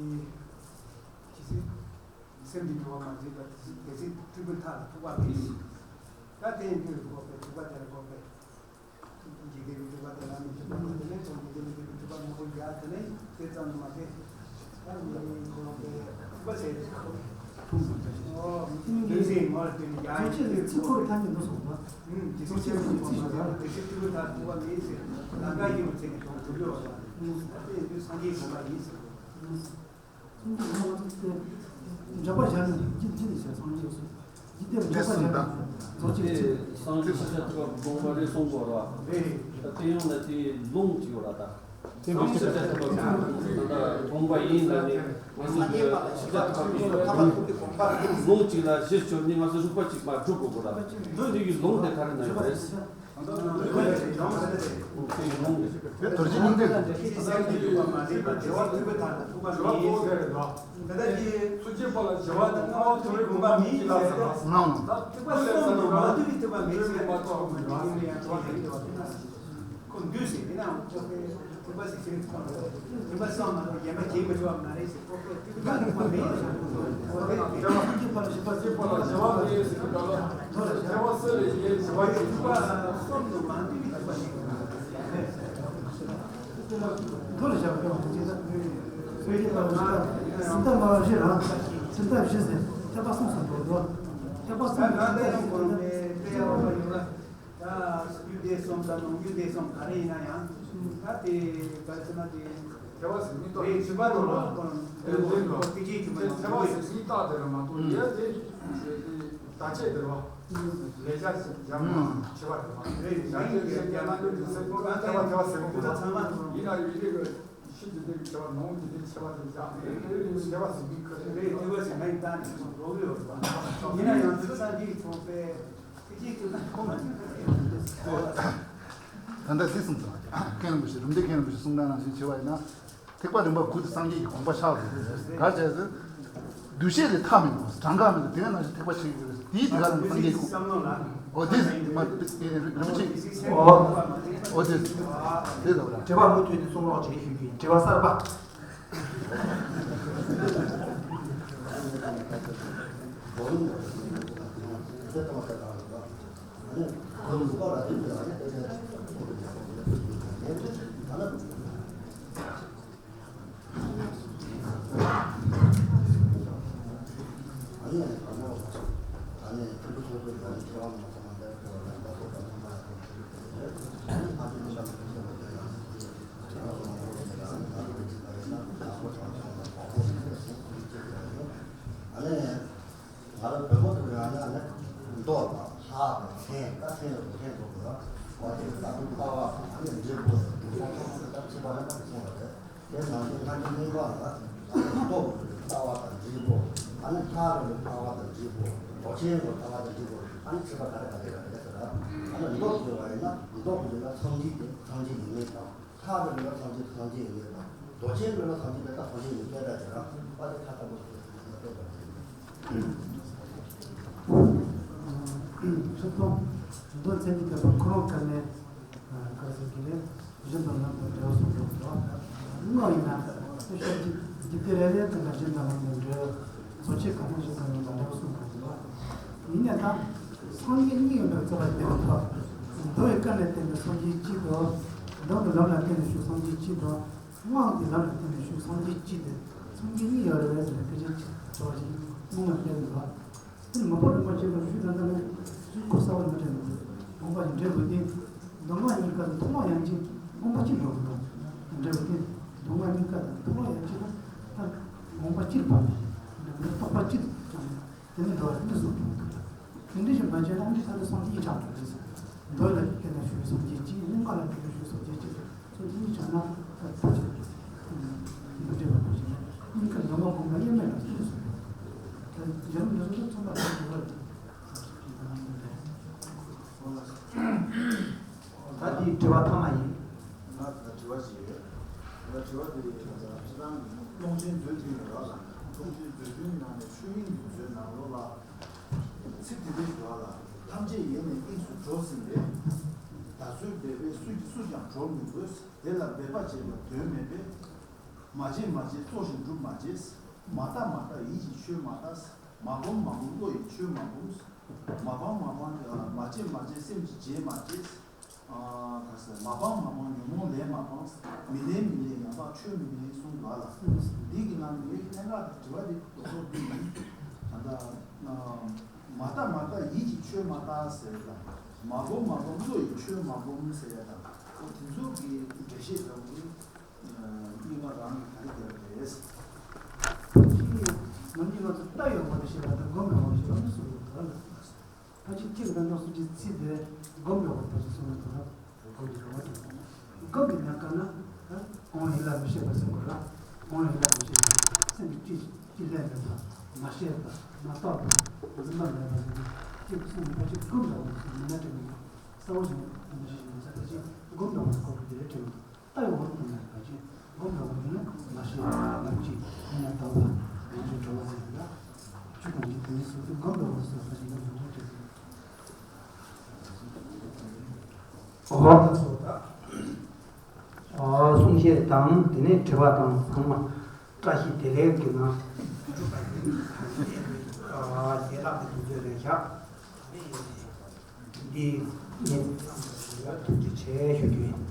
ཇི་སྲིད་སེམས་ཀྱི་དྲི་བ་མ་ཟད་པ་དེ་སྲིད་སྤྲུལ་པའི་མཐའ་ལ་ཐུག་པ་རེད། ད་དེ་ཡིན་དུས་ཁོ་པའི་ཐུག་པ་དེ་ལ་ཁོ་པའི། འཇིག་རྟེན་གྱི་སྤྲུལ་པ་དེ་ལ་མི་ཐུབ་པ་དེ་ནས་ཀྱང་འཇིག་རྟེན་གྱི་སྤྲུལ་པ་མང་པོ་རྒྱག་དེ་ནས་དེ་ཙམ་དུ་མ་ཟད། ད་ངའི་ཁོ་རང་པའི་ཐུག་པ་ཟེར་ཏེ་ཁོ། ཨོ། དེ་ཚེ་ངོར་དེ་ནི་ཡང་ཚིག་ཁོ་རང་ཐ་སྙད་འདི་སོང་བ། ཨུམ། ཇི་སྲིད་ཅེས་པའི་ཚིག་ཞིག་ཡོད་རེད། དེ་ཚེ་སྤྲུལ་པའི་མཐའ་ཐུག་པ་མེད་ཟེར། ལམ་ཀ་ཡིན་པ་ཚེ་ནས་ཀྱང་གྲུབ་ཡོད་པ། ཨུམ། ད་དེ་ཡིན་དུས་སངས་རྒྱས་དགོངས་པ་ཡིན་ཟེར་བ། ཨུམ། སངས་རྒྱས་ང་ཚོ་དེ་འཇོག་པ་བཞག་ནས་ཅི་ཅི་ནས་བྱས་སངས་རྒྱས་སུ། ཇི་ལྟར་འཇོག་པ་བཞག་ནས་རྫོགས་ཆེན་ཅི། སངས་རྒྱས་ཤཱཀྱ་ཐུབ་པ་དགོངས་པ་རེད་གསུངས་པ་རེད། རེད། ད་དེ་ཡང་ན་དེ་ལུང་གཅིག་ཡོད་ར་ད། སངས་རྒྱས་ཤཱཀྱ་ཐུབ་པ་དགོངས་པ་ཡིན་ལ་ནི་ང་ཚོ་གི་ཤཱཀྱ་ཐུབ་པ་གི་ལུང་གཅིག་ལ་གཞི་བཅོལ་ནས་ང་ཚོ་རིགས་པ་གཅིག་མ་སྒྲུབ་དགོས་གོ་ར། འདི་འདི་གི་ལུང་དེ་ག་རེ་ན་ཡོད་རེད། རྡོ་རྗེ་སྙིང་ཐིག་ད་རྒྱུ་འབྲས་གསུམ་དང་ནང་རྒྱུ་འབྲས་གསུམ་ག་རེ་ཡིན་ན་ཡང་། ད་དེ་ག་ཚོད་ན་དེ་ཐེ་བ་ཟེར་མི་རྟག་རེད། བྱེད་པ་དང་ལ་དེ་རྗེས་འགྲོ་དེ་རྗེས་འགྲོ་ཐེ་བ་ཟེར་མི་རྟག་དེ་རེད་མ་གཏོགས་ཡ་དེ་བརྡ་ཆད་དེ་རེད་བ། ལས་བྱ་ཡང་བྱེད་པ་རེད་བ། རེད། ཡང་ཡང་ཡང་ཡང་ན་དེ་ཟེར་གོ་ན་ཐེ་བ་ཐེ་བ་ཟེར་གོ་ན་ཡིན་ན་ཡོད་དེ་གི་ཤི་དེ་དེ་གི་ཆེ་བ་ནང་དེ་དེ་ཆེ་བ་དེ་བཞག་ནས་དེ་ཐེ་བ་ཟེར་མི་ཁ་ཤས་རེད། ཐེ་བ་ཟེར་མི་ད་ནི་རོགས་ཡོད་རེད་བ། ཡིན་ན་ཡང་དེ་ཚོ་ས་འདི་ཚོ་པས། ད་ལྟ་འདི་གསུངས་སོང་། མཁན་རིན་པོ་ཆེ་རུམ་བཏེག་མཁན་རིན་པོ་ཆེ་གསུང་སྟངས་ནང་བཞིན་བྱས་པ་ཡིན་ན། ཐེག་པ་རིམ་པ་དགུ་དེ་སངས་རྒྱས་ཀྱི་དགོངས་པ་ཆགས་སོང་། ག་རེ་བྱས་ཟེར། འདུ་ཤེས་དེ་མཐའ་མེད་པ་གྲངས་ཀ་མེད་པ་དེ་ནང་བཞིན་ཐེག་པ་ཆེ་གི་རེད། དེའི་དེ་ག་རང་སངས་རྒྱས་ཀྱི། འོ་དེ་མ་རིན་པོ་ཆེ། འོ་དེ་དེ་ལ་བ་ར། དྲི་བ་མུ་མཐུད་དེ་གསུང་རོགས་བྱེད་ཞུ་རྒྱུ་ཡིན། དྲི་བ་གསར་པ། ཨ་ནི། ང་རང་བོན་པོ་དེ་ཡང་ན་ནི་མདོ་དང་ལྷ་དང་མཚན་ད་མཚན་ཡོད་མཁན་འདུག་གི། ཨོ་དེ་ལྟ་བུ་ལྟ་བ་དང་ཨ་ནི་འབྲས་བུ་དང་དེ་ཚོ་ཚང་མ་ད་ཕྱི་པ་རེད་པ་དེ་གསུངས་པ་རེད། དེ་ནང་བཞིན་ལྷ་ཆེན་སྙིང་པོ་ལ་མདོ་ལྟ་བ་དང་འབྲས་བུ། ཨ་ནི་ལྷ་ལ་ལྟ་བ་དང་འབྲས་བུ། རྡོ་རྗེ་ལ་ལྟ་བ་དང་འབྲས་བུ། ཨ་ནི་ཕྱི་པ་ག་རེ་ག་རེ་ག་རེ་ཟེར་ལ། ཨ་ནི་མདོ་ཟེར་བ་ཡིན་ན་མདོ་ཟེར་ན་སངས་རྒྱས་དེ་སངས་རྒྱས་ཡིན་མིན་དང་། ལྷ་རེད་ན་སངས་རྒྱས་སངས་རྒྱས་ཡིན་ལ། རྡོ་རྗེ་རེད་ན་སངས་རྒྱས་རེད་ད་སངས་རྒྱས་ཡིན་སྐད་གྲགས་ཀྱི་རང་པ་དེ་ཁ་ཐག་པོ་ཞིག་ཡོད་པ་རེད། ཆུ་ཚོད་མདོ་མཚན་གྱི་བསྟན་པ་ཁོ་རང་དཀར་ནས་དཀར་ཟེར་གྱི་རེད། གཞི་དང་ལམ་དང་འབྲེལ་བ་སོགས་འགྲོ་དགོས། སྔགས་ཡིན་ན་ཤོག་འཇིག་རྟེན་རེ་རེ་དང་གཞི་དང་ལམ་དང་འབྲེལ་བ། རྡོ་རྗེ་གང་རུང་ཞིག་དང་ཡང་དང་འདྲ་བ་གསུངས་པ་རེད། ཡིན་ནའི་ད་སངས་རྒྱས་གཉིས་ཡོད་པའི་རྩ་བ་དེ་མ་གཏོགས། མདོ་ཡི་བཀའ་ལ་བརྟེན་པའི་སངས་རྒྱས་གཅིག་དང་། མདོ་གི་ལམ་ལ་བརྟེན་ནས་བཞུགས་སངས་རྒྱས་གཅིག་དང་། སྔགས་ཀྱི་ལམ་ལ་བརྟེན་ནས་བཞུགས་སངས་རྒྱས་གཅིག་དེ་སངས་རྒྱས་གཉིས་ཡོད་རེད་ཟེར་ནས་སྐད་ཆ་གཅིག་ཙམ་ཞིག་སྔོན་ལ་བཤད་ཡོད་པ། དེ་ནི་མ་པ་རིན་པོ་ཆེ་ལ་ཞུས་ད་ལྟ་ནས་ཞུས་གོ་ས་བ་མི་དྲན་པ་དགོངས་པ་ཡིན་འབྲས་བུ་སྟེ། མདོ་སྔགས་གཉིས་ཀ་དང་མཐོང་བ་ཡང་གཅིག་དགོངས་པ་གཅིག་འགྲོ་གི་འདུག་འབྲས་བུ་སྟེ། མདོ་སྔགས་གཉིས་ཀ་དང་མཐོང་བ་ཡང་གཅིག་ལ་ད་དགོངས་པ་གཅིག་སྤངས་ནས་རྟོགས་པ་གཅིག་ཏུ་བྱུང་ནས། དེ་ནི་འགྲོ་བ་འདི་སོགས་དང་། དེ་འདྲ་ཞིག་མ་བྱས་ན་འདི་ས་ནི་སངས་རྒྱས་ཆགས་འགྲོ་རེད་ཟེར། མདོ་ལ་བརྟེན་ནས་ཞུགས་སངས་རྒྱས་གཅིག་སྔགས་ལ་བརྟེན་ནས་ཞུགས་སངས་རྒྱས་གཅིག་སོགས་གཉིས་བྱུང་ན་ད་ཐུགས་རྗེ་འདི་འདྲ་བ་ཞིག་ནི་ཀ་ལོ་མ་གོང་མ་དབྱེར་མེད་ལ་སུ་སོང་། ད་རྒྱལ་ལུགས་འདི་ཚོ་ཚང་མ་ལ་འདི་བ་རེད། ད་འདི་དྲི་བ་ཐ་མ་ཡིན། ང་ལ་དྲི་བ་ཞིག་ཡོད། ང་ལ་དྲི་བ་དེ་ཡིན། ང་ཚོ་རང་གི་ཀློང་ཆེན་མཛོད་བདུན་ཡོད་ར་ལ། ཀློང་ཆེན་མཛོད་བདུན་ནང་ནས་ཆོས་དབྱིངས་ཀྱི་མཛོད་ནང་ལོགས་ལ་ཚིག་དེ་འདྲ་ཞིག་འདུག་ལ། ཐམས་ཅད་ཡེ་ནས་དབྱིངས་སུ་འགྲོ་ཟིན་པས། ད་གཟོད་འབད་པས་སུ་སུས་ཀྱང་གྲོལ་མི་དགོས། དེ་ལ་འབད་པ་བྱས་པ་དོན་མེད་པས། མ་བྱེད་མ་བྱེད་རྩོལ་ཞིང་སྒྲུབ་མ་བྱེད། མ་བལྟ་མ་བལྟ་ཡིད་ཀྱིས་ཆོས་མ་བལྟ། མ་སྒོམ་མ་སྒོམ་བློ་ཡིས་ཆོས་མ་སྒོམ། མ་སྤང་མ་སྤང་མ་བྱེད་མ་བྱེད་སེམས་ཀྱིས་བྱེད་མ་བྱེད། ཨ་ག་ཟེར། མ་སྤང་མ་སྤང་ཉོན་མོངས་ལས་མ་སྤངས། མི་ལེན་མི་ལེན་ཡང་དག་ཆོས་མི་ལེན་གསུངས་འདུག་ལ། འདི་གི་ནང་ནས་གནད་འགག་དྲི་བ་འདི་རྡོག་རྡོག་འདི་ཡིན། ད་ལྟ་མ་བལྟ་མ་བལྟ་ཡིད་ཀྱིས་ཆོས་མ་བལྟ་ཟེར་དང་། མ་སྒོམ་མ་སྒོམ་བློ་ཡིས་ཆོས་མ་སྒོམ་ཟེར་ཡ་དང་། འོ་དེ་ཚོ་གི་འགྲེལ་བཤད་འདྲ་བོ་འདི་གཉིས་ཀ་རང་གི་ག་རེ་བརྒྱབ་རེད། ཁྱི་ནམ་རྒྱུན་ང་ཚོ་ལྟ་ཡོད་པ་དང་ཤེས་པ་དང་སྒོམ་ཡོད་པ་ཤེས་པ་གསུངས་ཡོད་དོ། ཕལ་ཆེར་ཁྱི་གི་རྣམ་གྲངས་སུ་ཅིག་ཚིག་དེ་སྒོམ་ཡོད་པ་ལྟ་བུ་གསུངས་ཡོད་དོ། སྒོམ་གྱི་ལམ་ཀ་ན་སྒོམ་ཡིད་ལ་མི་བྱེད་པ་གསུངས་པ་ར། སྒོམ་ཡིད་ལ་མི་བྱེད་པ་སེམས་ཀྱི་སྤྲིས་སྤྲིས་ལས་མེད་པ་མ་བཤད་པ་མ་རྟོགས་པ་འཛིན་པ་མེད་པ་ཟེར་ནས་ཁྱི་གསུངས་ནས་ཕལ་ཆེར་སྒོམ་ཡོད་པ་གསུངས་མི་འདྲ་དྲན་གྱི་ཡོད། གསལ་བོ་ཞིག་མི་ཤེས་ཤིང་ས་ཕལ་ཆེར་སྒོམ་འགྲོ་བ་སྐོར་གྱི་དེ་རེད་དྲན་མི་འདུག་ལྟ་བའི་འོག་ཏུ་ལ་ཕལ་ཆེར་སྒོམ་འགྲོ་བ་དེ་ནི་མ་ཤེས་ལམ་གྱིས་ཡིན་ན་ལྟ་བ་ང་ཚོའི་འགྲོ་བ་ཟེར་ཡིན་ལ། ཆུ་དང་གི་དེ་ནི་སོ་སོའི་སྒོམ་འགྲོ་བ་སོགས་ཕལ་ཆེར་ཡིན་ན་འགྲོ་བ་དེ་རེད། འོ་ད་སོ་ད། ཨ། གསུང་བཤད་དང་དེ་ནས་དྲི་བ་དང་ཚང་མ་བཀྲ་ཤིས་བདེ་ལེགས་ཀྱི་ངང་གྲུབ་པ་ཡིན། ཨ། རྒྱལ་ལགས་ཀྱི་དུས་ཚོད་ལས་བཞག་འདི་ངས་ཐུགས་རྗེ་ཆེ་ཞུ་རྒྱུ་ཡིན།